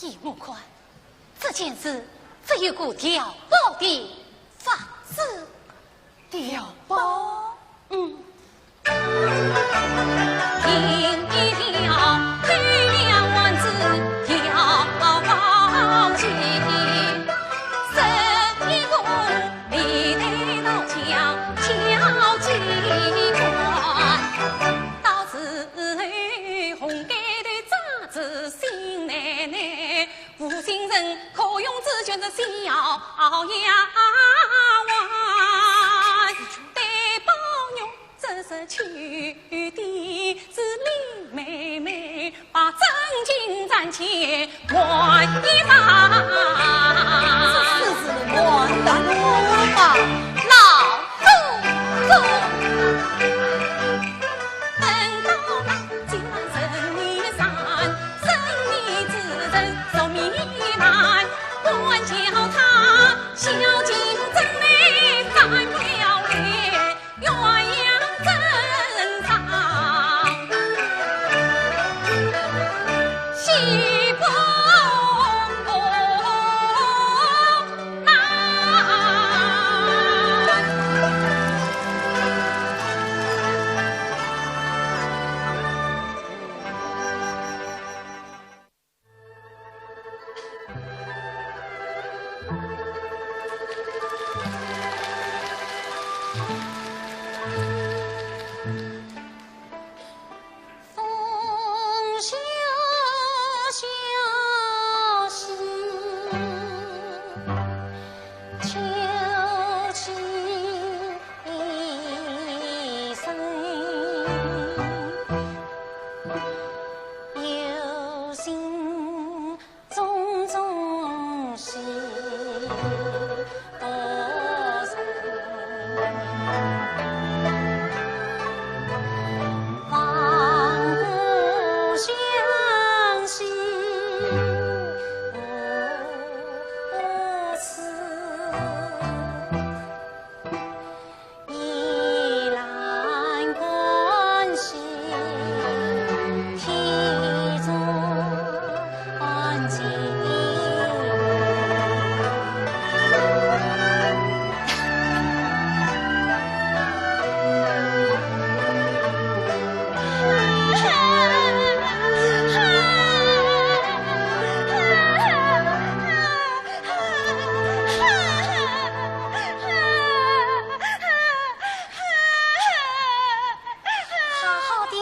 依我看，这件事只有个调包的法子。调包？嗯。这事能瞒得我吗？老祖宗。好好的，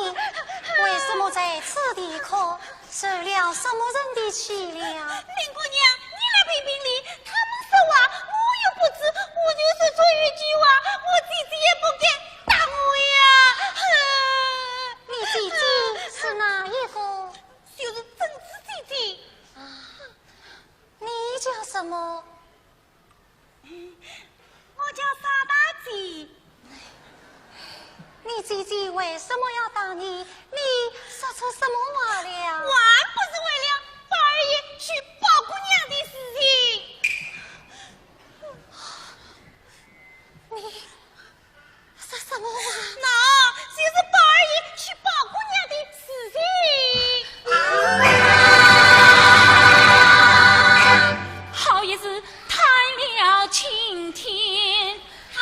为什么在此地哭？受了什么人的气了？林姑娘，你来评评理，他们说话，我又不知，我就说错一句话，我姐姐也不敢打我呀。你姐姐是哪一个？就是珍珠姐姐。啊，你叫什么？ 我叫傻大姐。你姐姐为什么要打你？你说错什么话了？我还不是为了宝二爷去宝姑娘的事情。你 说什么话？喏，就是宝二爷去宝姑娘的事情。好一时叹了青天。啊，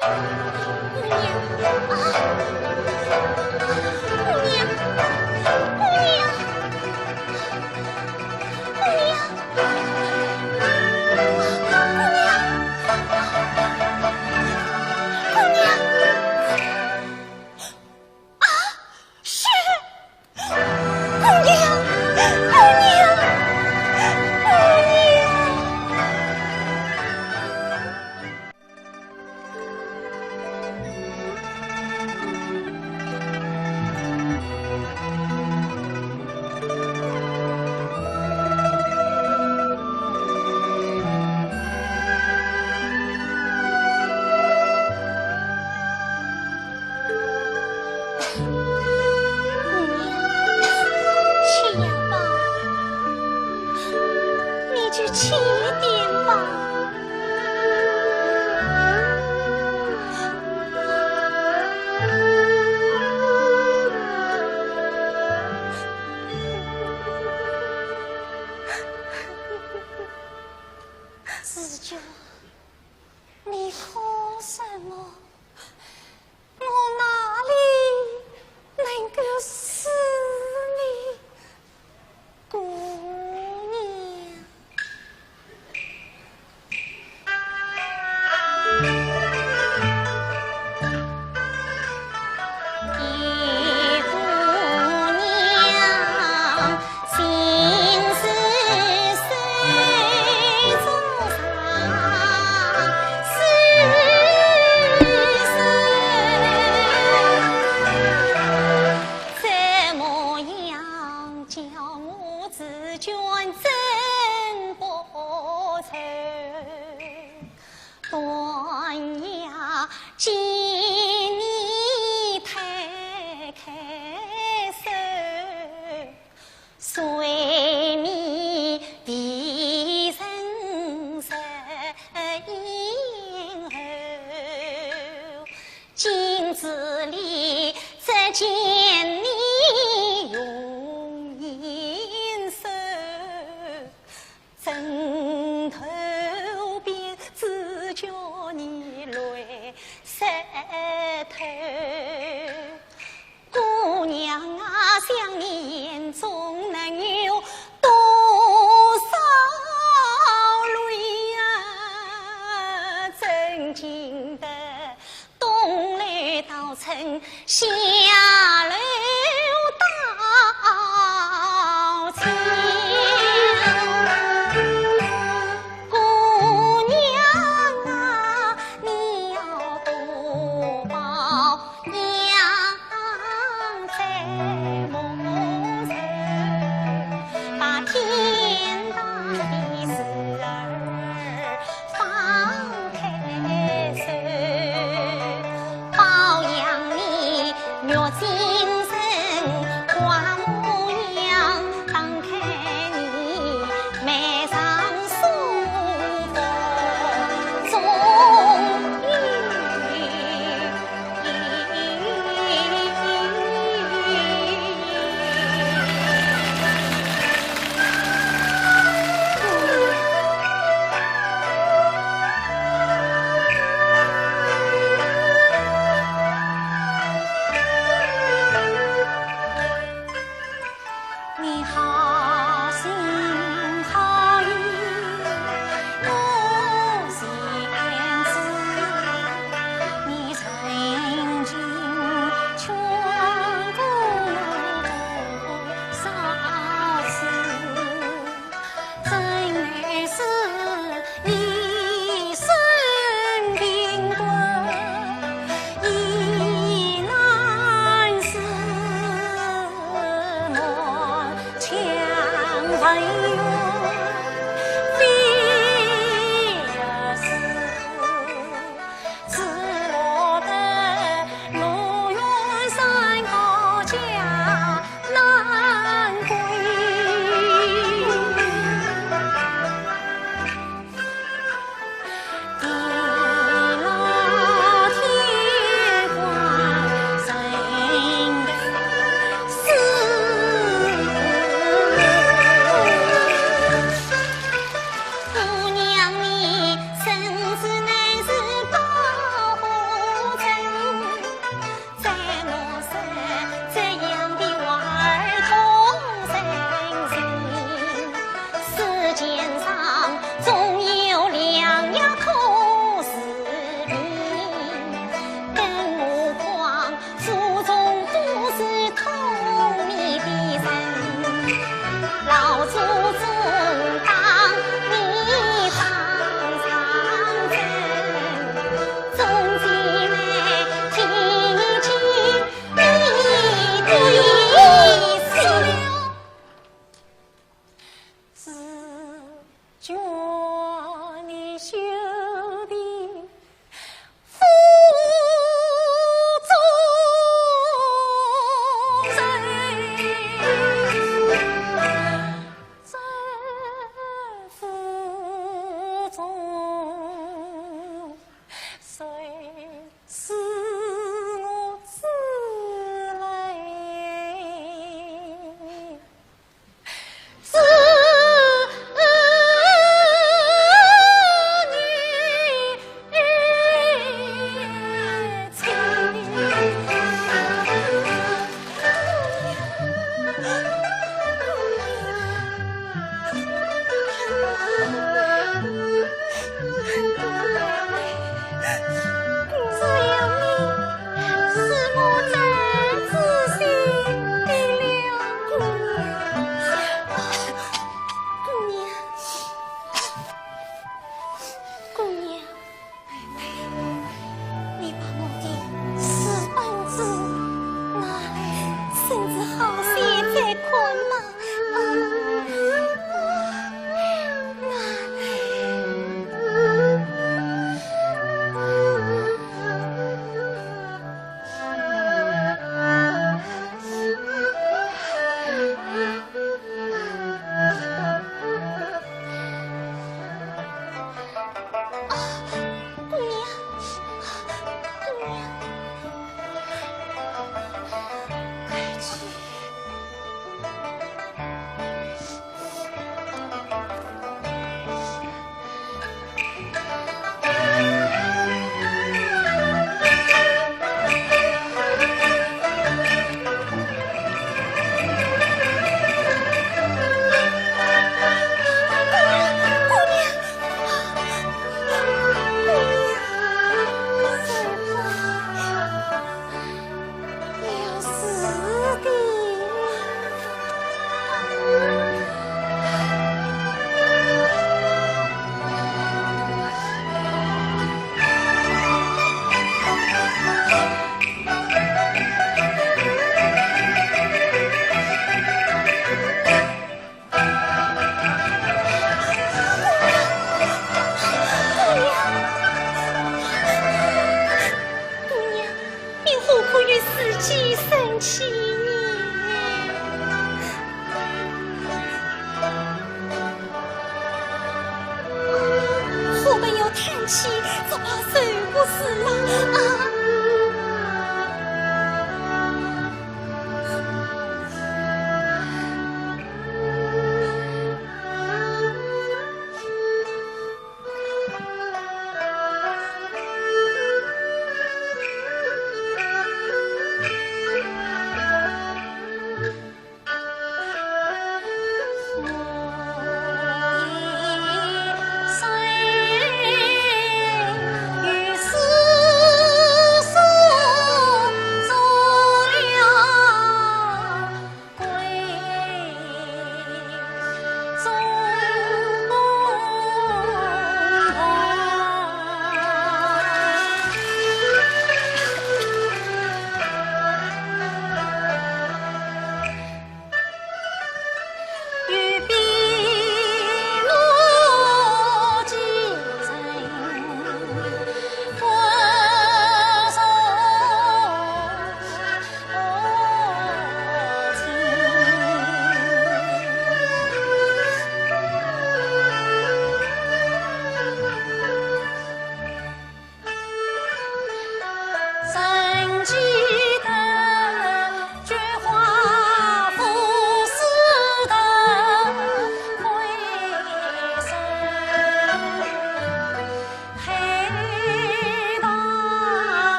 姑娘啊，姑娘，姑娘，姑娘，姑娘，姑娘。 啊，是，姑娘，姑娘，姑娘。 姑娘，吃药吧，你就吃一点吧。 紫鹃，你哭什么？我哪里能够死呢，姑娘？ 姑娘啊，想你眼中能有多少泪啊？真情的东楼倒春，下楼倒秋。姑娘啊，你要多保 养在梦中，把天堂的事儿放开手，保养你月精神。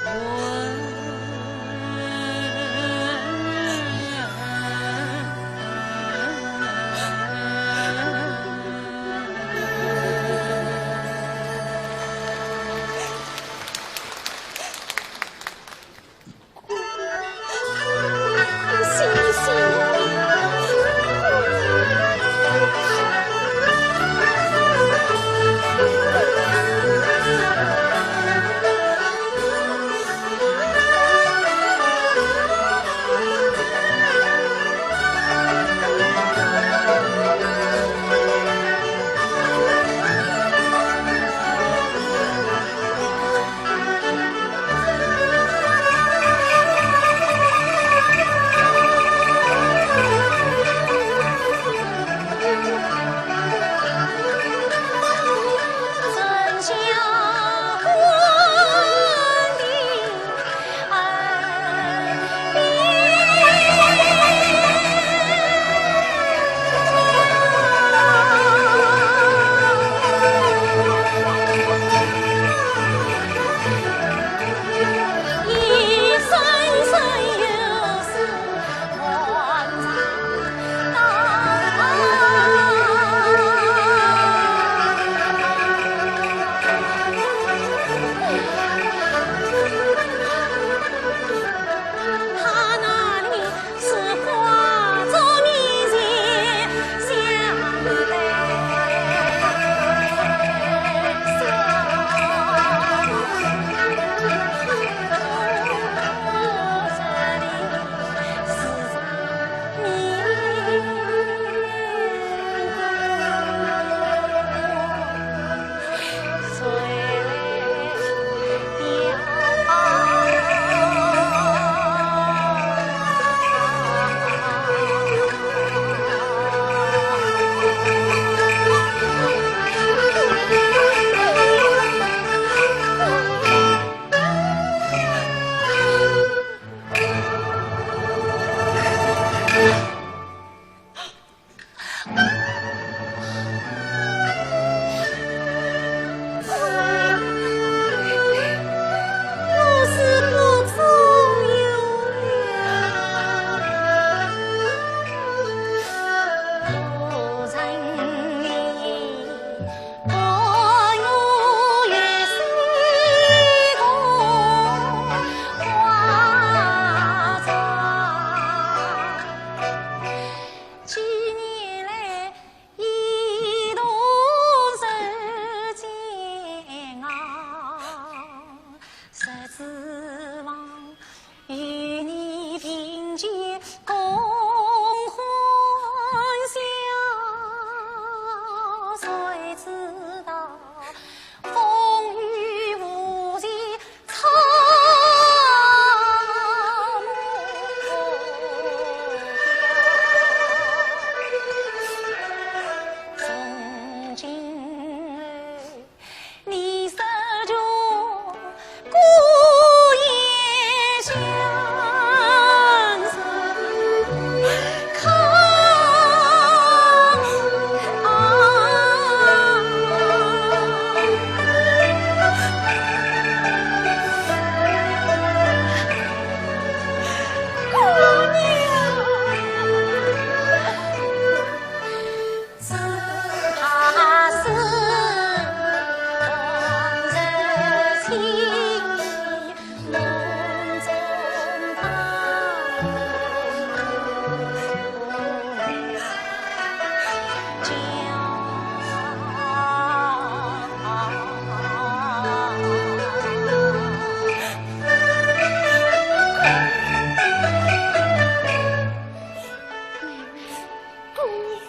姑娘，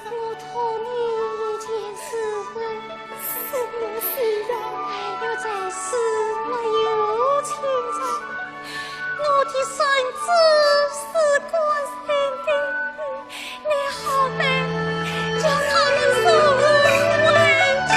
我托你一件事情。什么事啊？孩儿在世没有亲人，我的孙子是官人的，你好歹叫他们送我回去。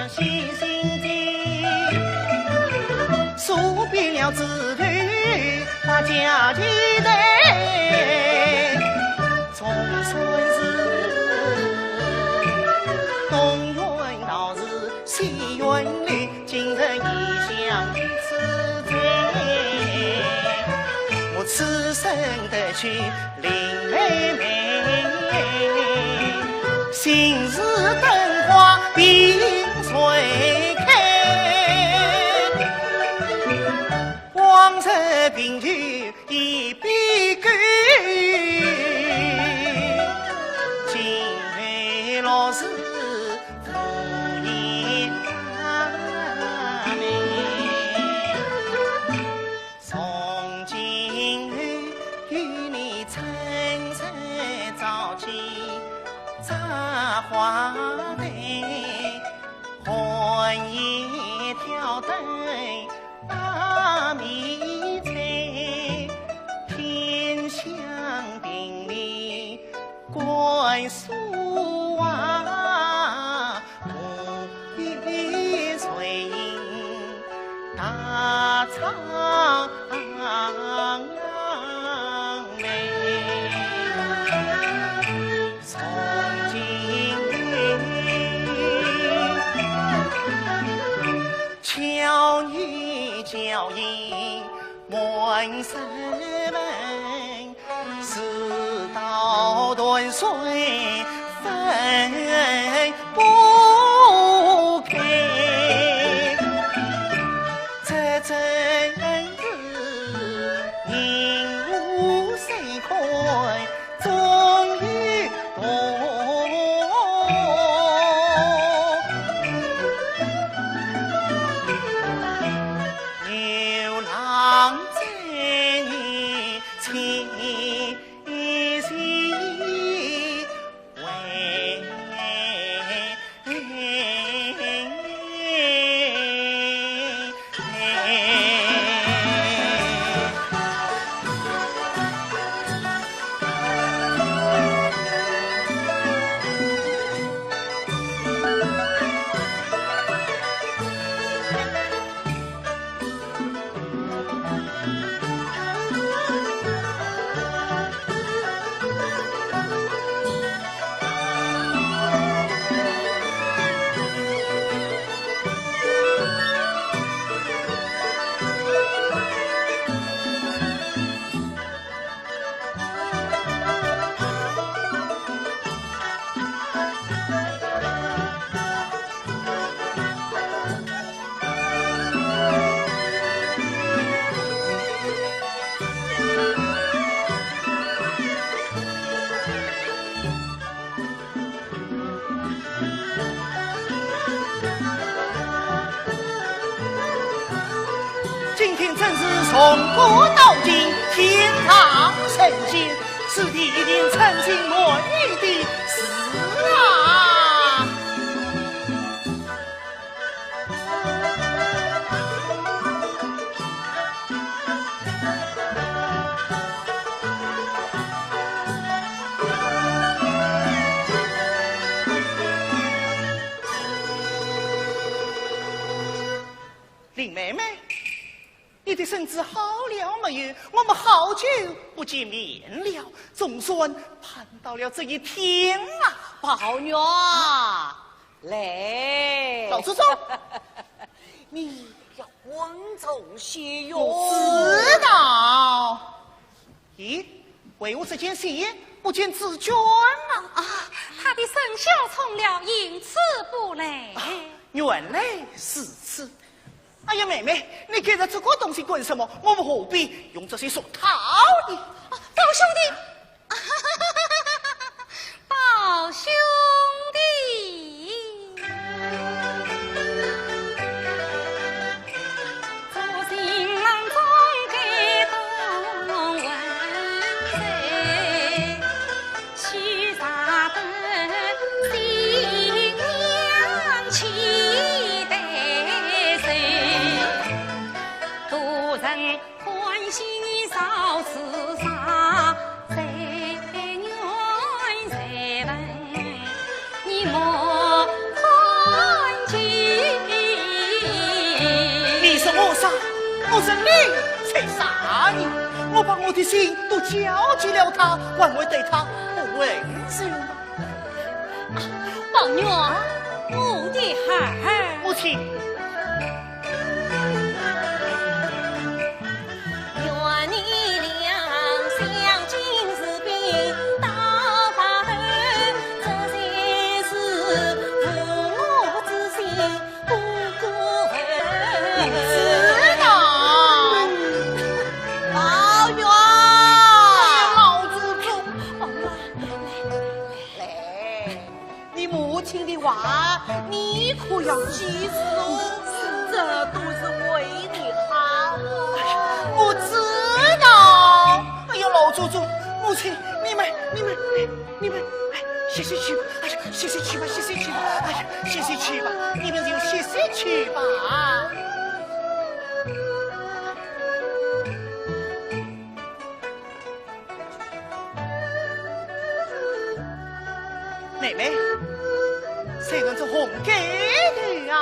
细心的，数遍了枝头百家奇谈，总算是东园道士西园里，今日异想此景，我此生得去 林妹妹，心事灯花并垂开，往日贫穷一笔勾，今日老是无言阿妹。 从今后与你春色朝起，摘花台，寒夜挑灯把米炊，添香并立 观书画，不比谁大唱美。从今巧女巧言满山门， 世道断水分不开，这真是银无谁看中意多。 牛郎织女情深为 今天真是从古到今，天堂神仙，此地一定盛情满意的事啊！ 林妹妹，你的身子好了没有？我们好久不见面了，总算盼到了这一天啊！宝玉啊，来。老祖宗。你要稳重些哟。我知道。 咦，为何这间戏院不见紫鹃啊？啊，她的生肖冲了，因此不来。啊，原来如此。哎呀，妹妹，你看着这个东西干什么？我们何必用这些俗套呢？啊，宝兄弟， 宝兄弟。是我杀，我是你才杀你。我把我的心都交给了他，还会对他不温柔吗？宝玉，我的孩儿。母亲。 知道。宝玉。老祖宗。宝玉，来，来，来。 你母亲的话，你可要记住，这都是为你好。我知道。哎呦，老祖宗，母亲，你们，你们，你们，哎，歇歇去吧，哎呀，歇歇去吧，歇歇去吧，哎呀，歇歇去吧，你们就歇歇去吧。 妹妹，谁人做红盖头啊？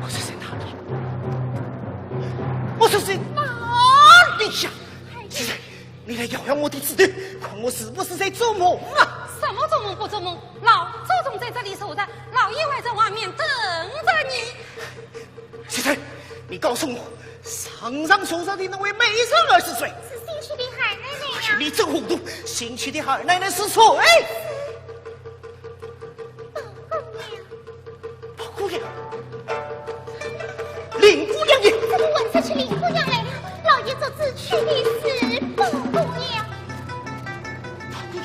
我说在哪里？我说在哪里呀？现在你来摇摇我的指头，看我是不是在做梦啊？什么做梦不做梦？老祖宗在这里坐着，老爷还在外面等着你。 现在，你告诉我，上上坐着的那位美人儿是谁？是新娶的二奶奶呀。你真糊涂，新娶的二奶奶是谁？宝姑娘。宝姑娘？林姑娘也……怎么混出去林姑娘来了？老爷做主娶的是宝姑娘。宝姑娘？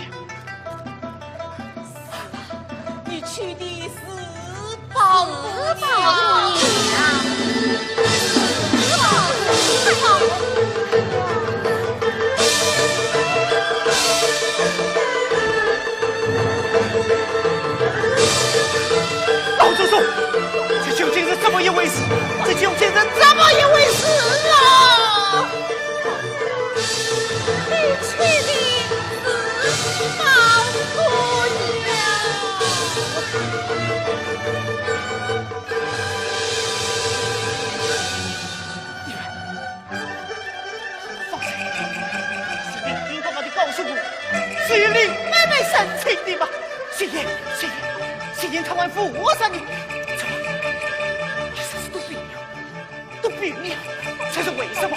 你娶的是宝姑娘。老祖宗，这究竟是怎么一回事？这究竟是怎么一回事啊？ 你娶的是宝姑娘。放心，是你听爸爸的告诉我，是林妹妹生亲的吧？是也，是也，是也，她还服侍你。怎么，你说是都病了？ 都病了，这是为什么？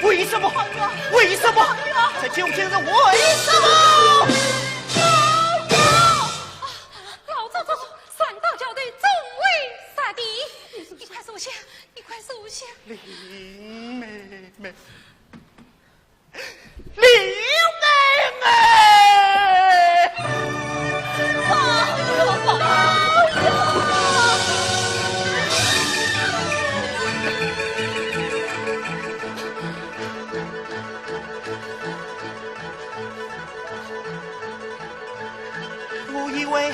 为什么？为什么？这究竟是为什么？老祖宗，三道教头众位杀敌，你快收下，你快收下。林妹妹。 林妹妹！我以为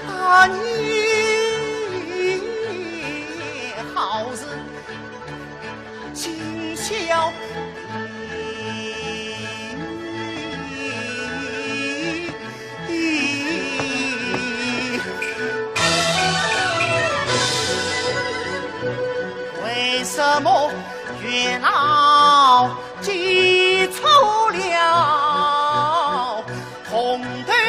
啊，你好似 今宵。为什么月老记错了？ 红豆仁。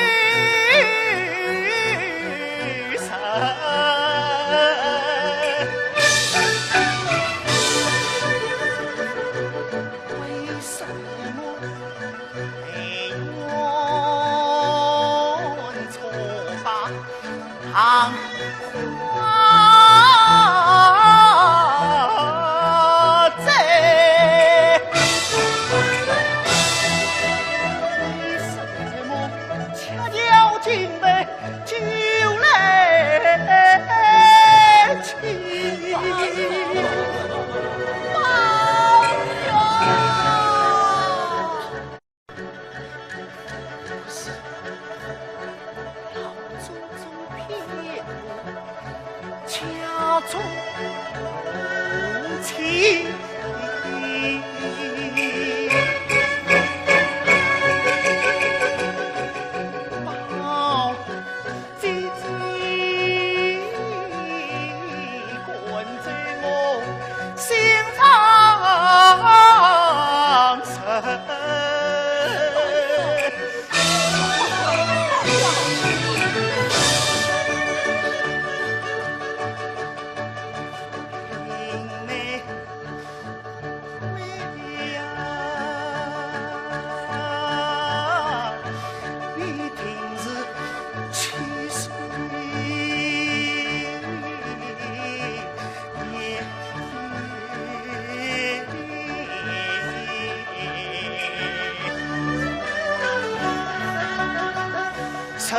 十分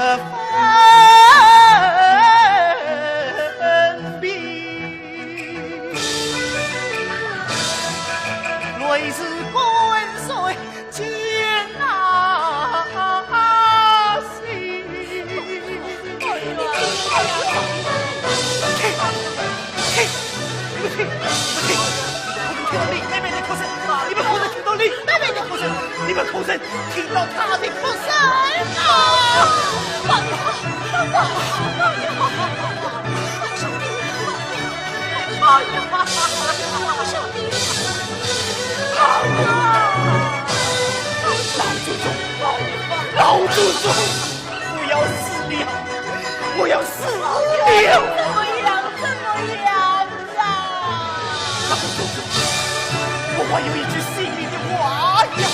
悲，泪似滚水溅下心。嘿，嘿，你们听，你们听，你们听到林妹妹的哭声，你们可曾听到林妹妹的哭声？你们可曾 听到她的哭声啊！老祖宗，老祖宗，我要死了，我要死了！怎么样？怎么样？ 老祖宗，我还有一句心里的话要说。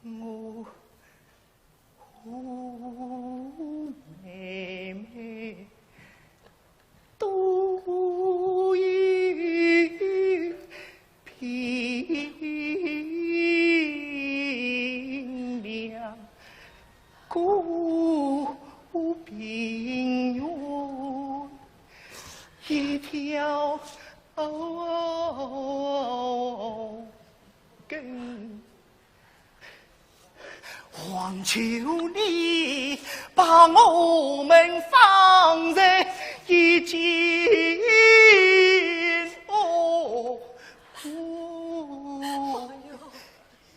我 妹妹都已病了，过病院一条根。 望求你把我们放在一间屋，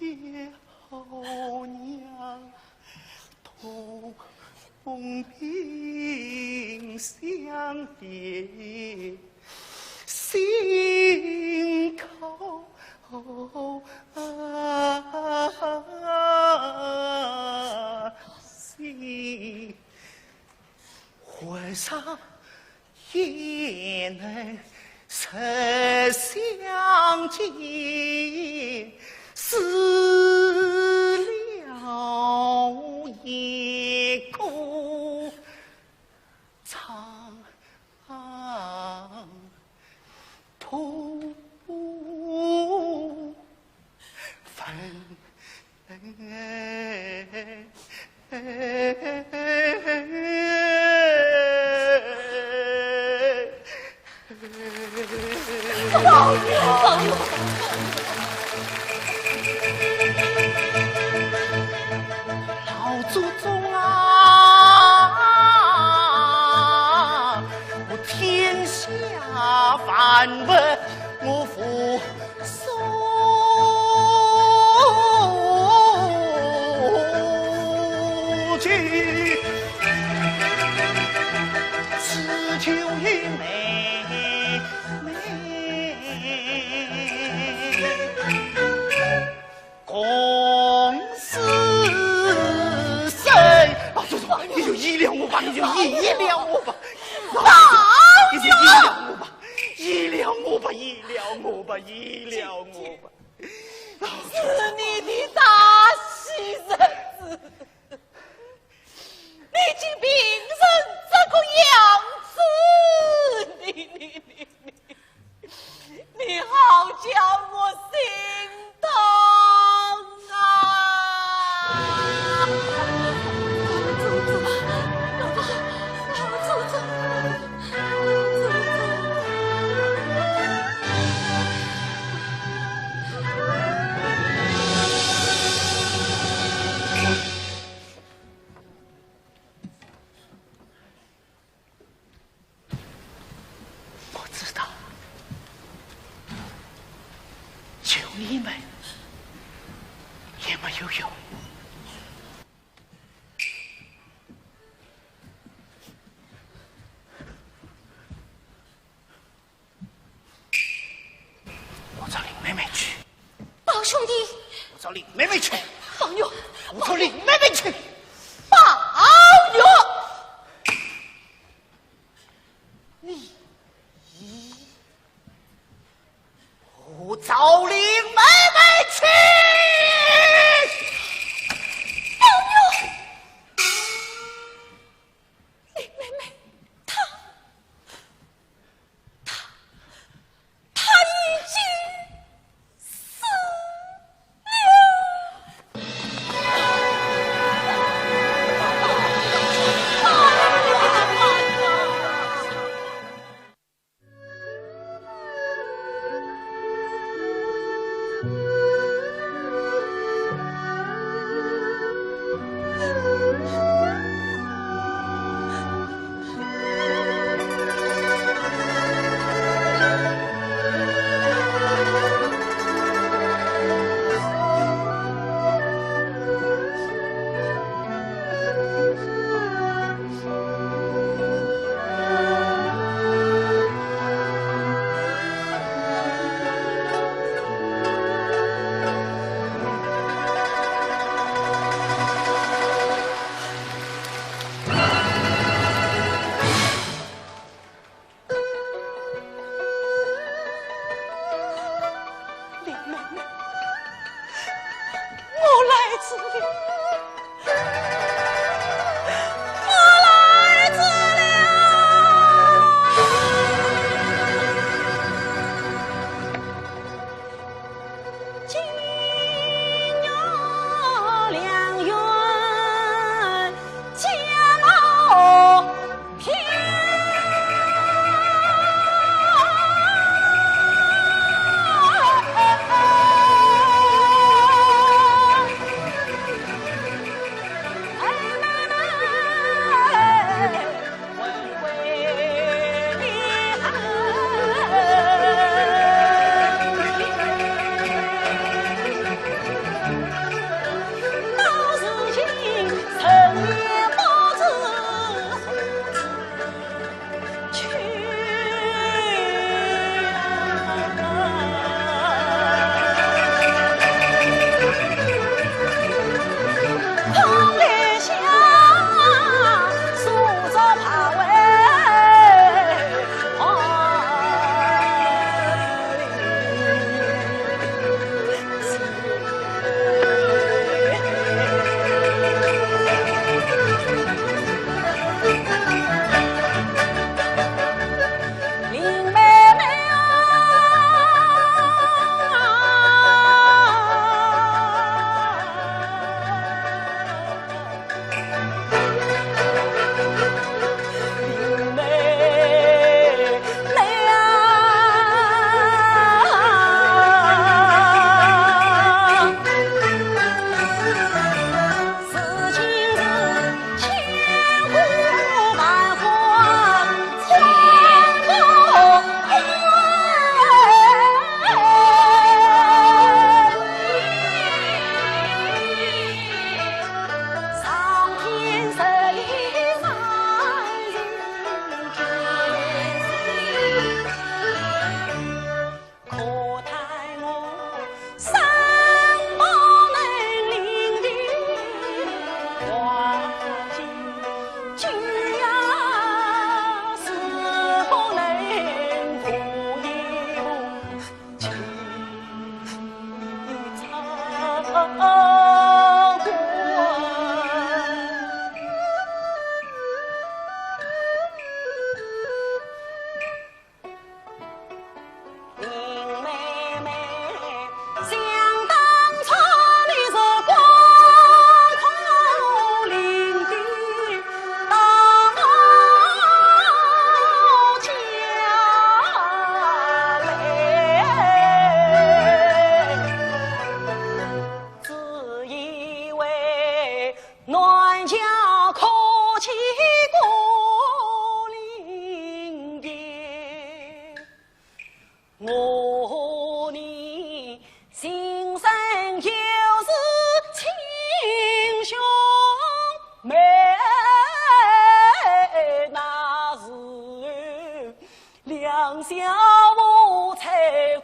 也好让同病相怜。 心靠心，为啥也能实相见，死了一个 唱土坟。老祖宗啊，我天下万物我付送去，只求一妹 妹。共死生。老祖宗，你就依了我吧，你就依了我吧。老祖宗，你就依了我吧，依了我吧，依了我吧，依了我吧。老祖宗。是你的大喜日子。 你竟病成这个样子，你，你，你，你，你好叫我心痛啊！你们也没有用。我找林妹妹去。宝兄弟。我找林妹妹去。宝玉。我找林妹妹去。宝玉。你。 我找林妹妹去。宝玉，林妹妹，她，她，她已经死了。林妹妹，我来迟了，我来迟了。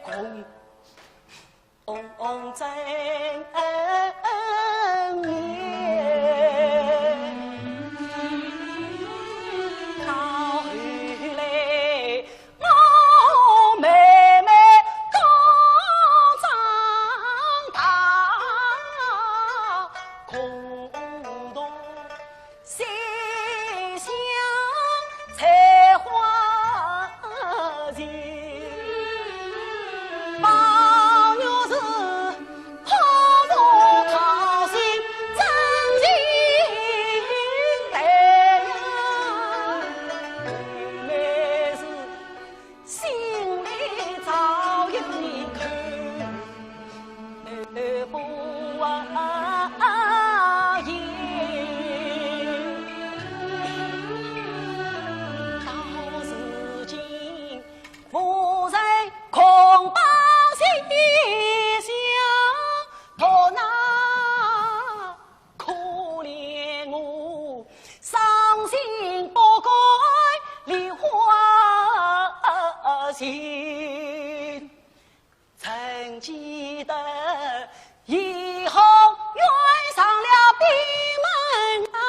公公真言。到后来，我妹妹刚长大，共同 西厢采花情，宝玉是好风桃心真情待呀，妹妹是心里早有你看。 不啊言。到如今，夫人空把西厢，托那可怜我，伤心不改梨花情。 曾记得一行冤上了闭门熬，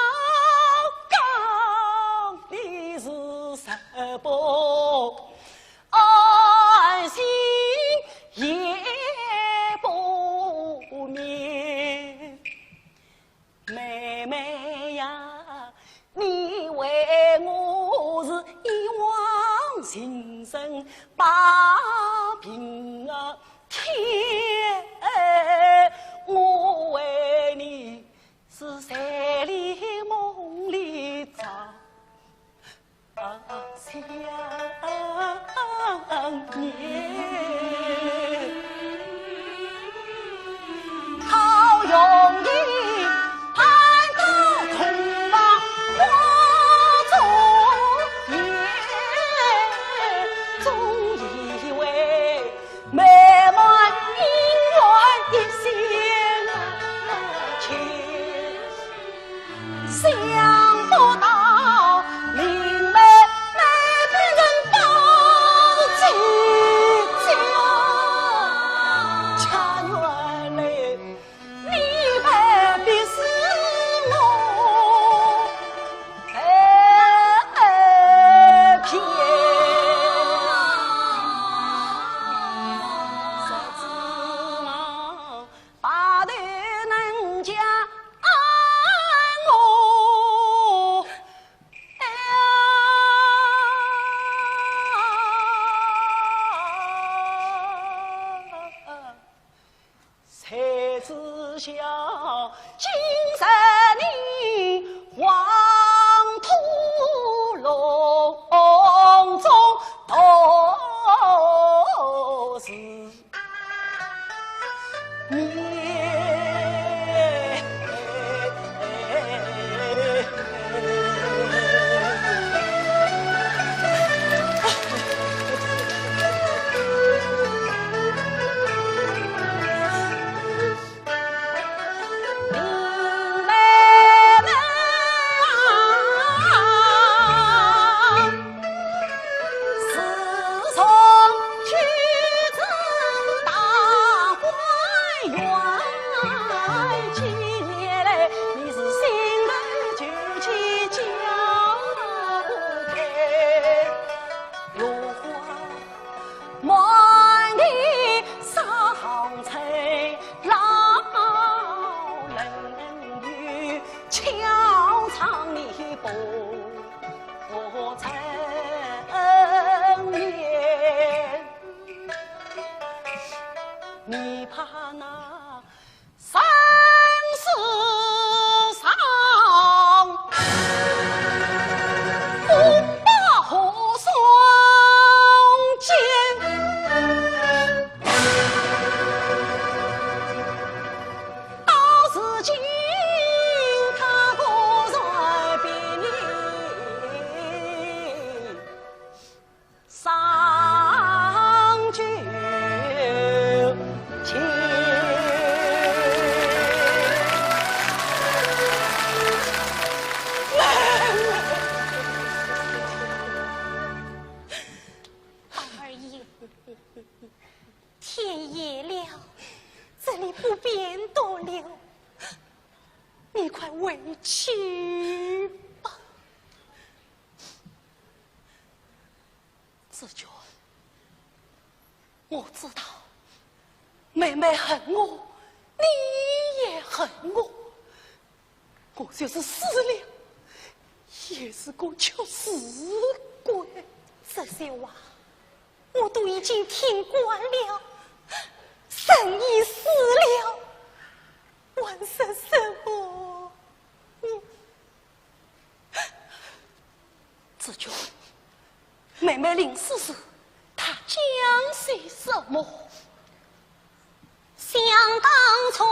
讲的是实不安心夜不眠。 妹妹呀，你为我是一往情深把平啊天，我为你是在里梦里找 想念。好容易盼到同房花烛夜，总以为 美满姻缘一线牵，想不到林妹妹变成宝姐姐，恰原来 你们必是我爱偏。啥子嘛，把头能讲我。 谁知晓今日你黄土隆中都是天夜了，这里不便多留，你快回去吧。紫鹃，我知道妹妹恨我，你也恨我。 我就是死了，也是个屈死鬼。这些话我都已经听惯了，人已死了，还说什么？紫鹃，妹妹临死时，她讲些什么？ 想当初，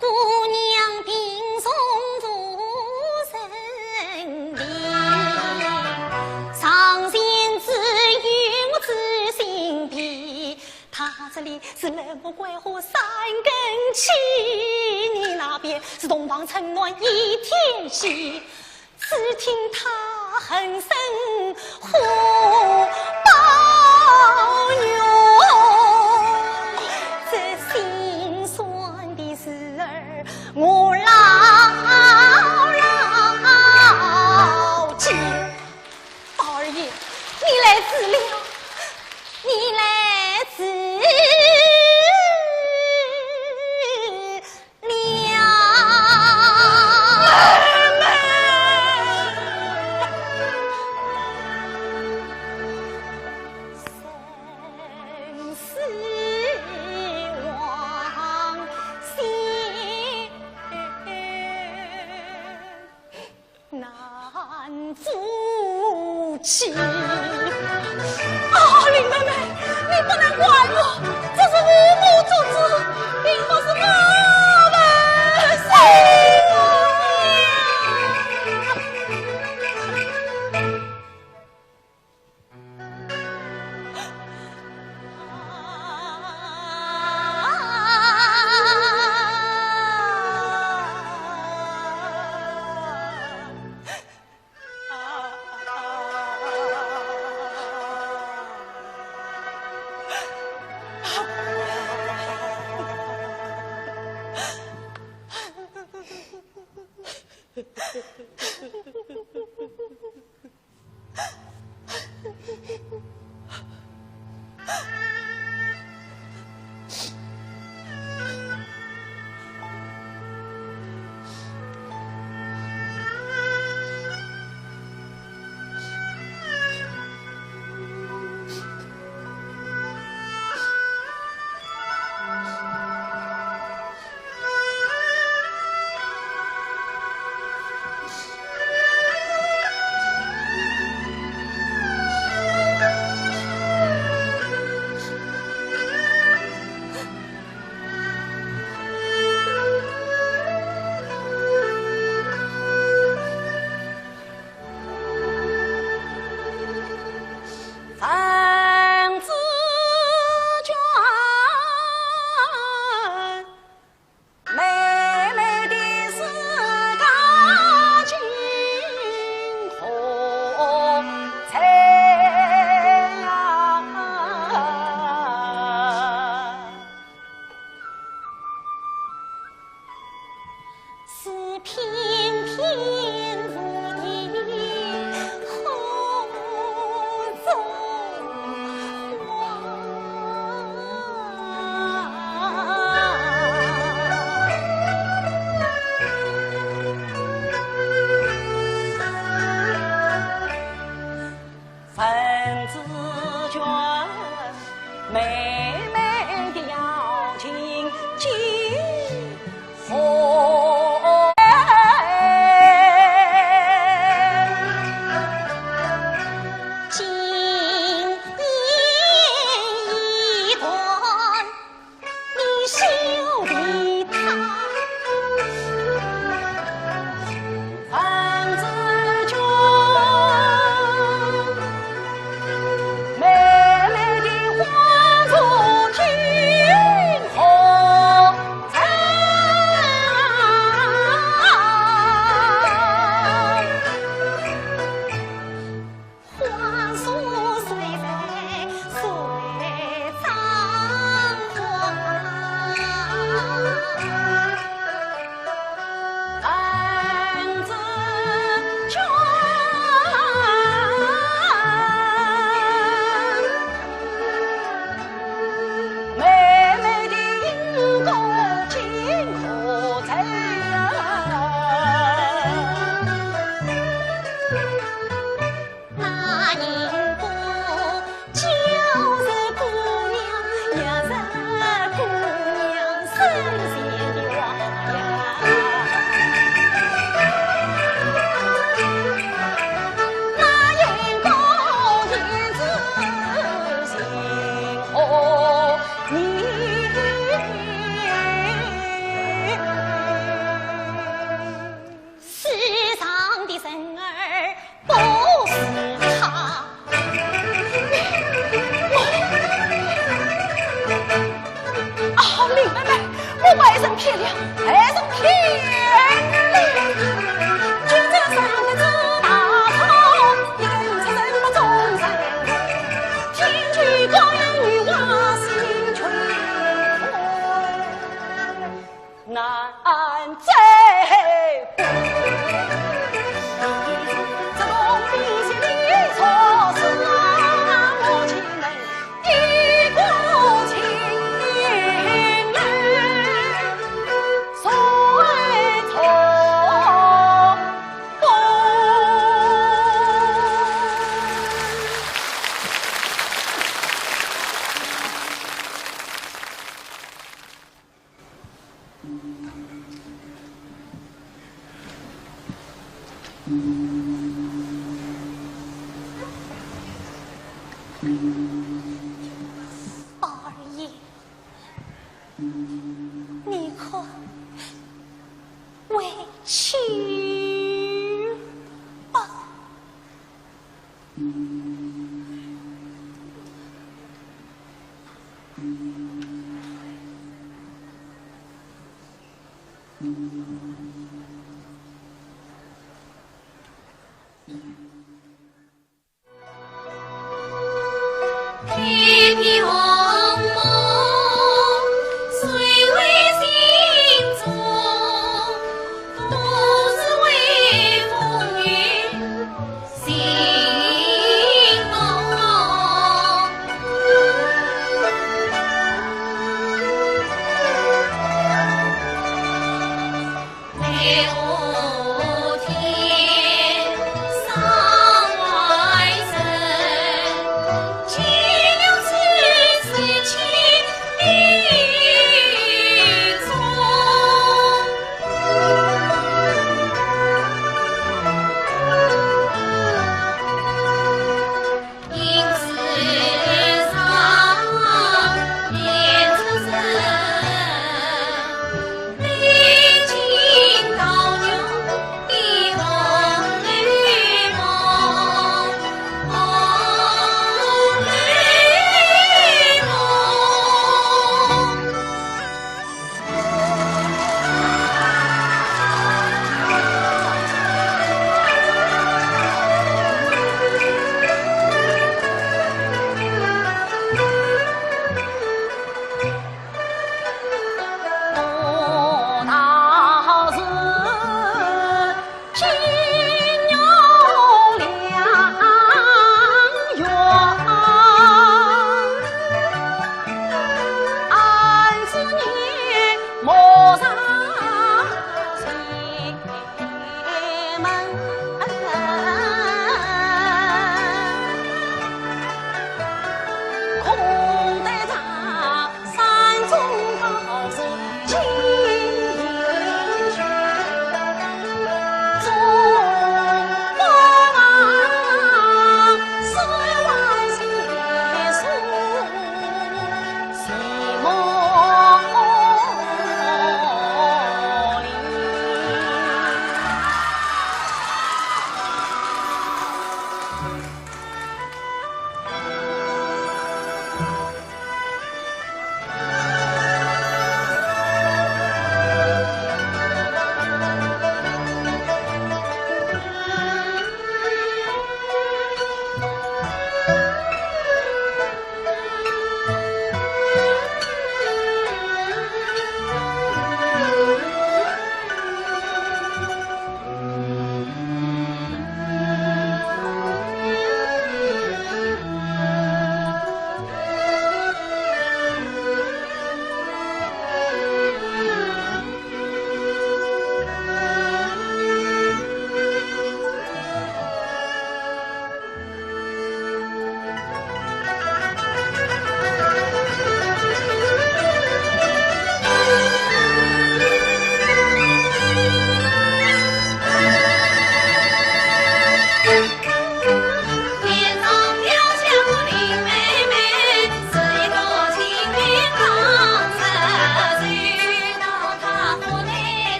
姑娘病重无人理，上前之言我知心悲。她这里是冷漠桂花三更起，你那边是洞房春暖一天稀。 只听她恨声呼抱哟，这心酸的事儿我牢牢记。宝二爷，你来迟了，你来迟 了。生死往前 难夫妻。啊，林妹妹，你不能怪我，这是父母之子，并不是我们谁。坏人骗了，坏人骗了。君子上得紫大堂，一个人出身不中上，天地高人与我心全难在。这功名是你错失啊，我岂能 一个情人谁重逢？宝二爷，你快回去吧。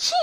去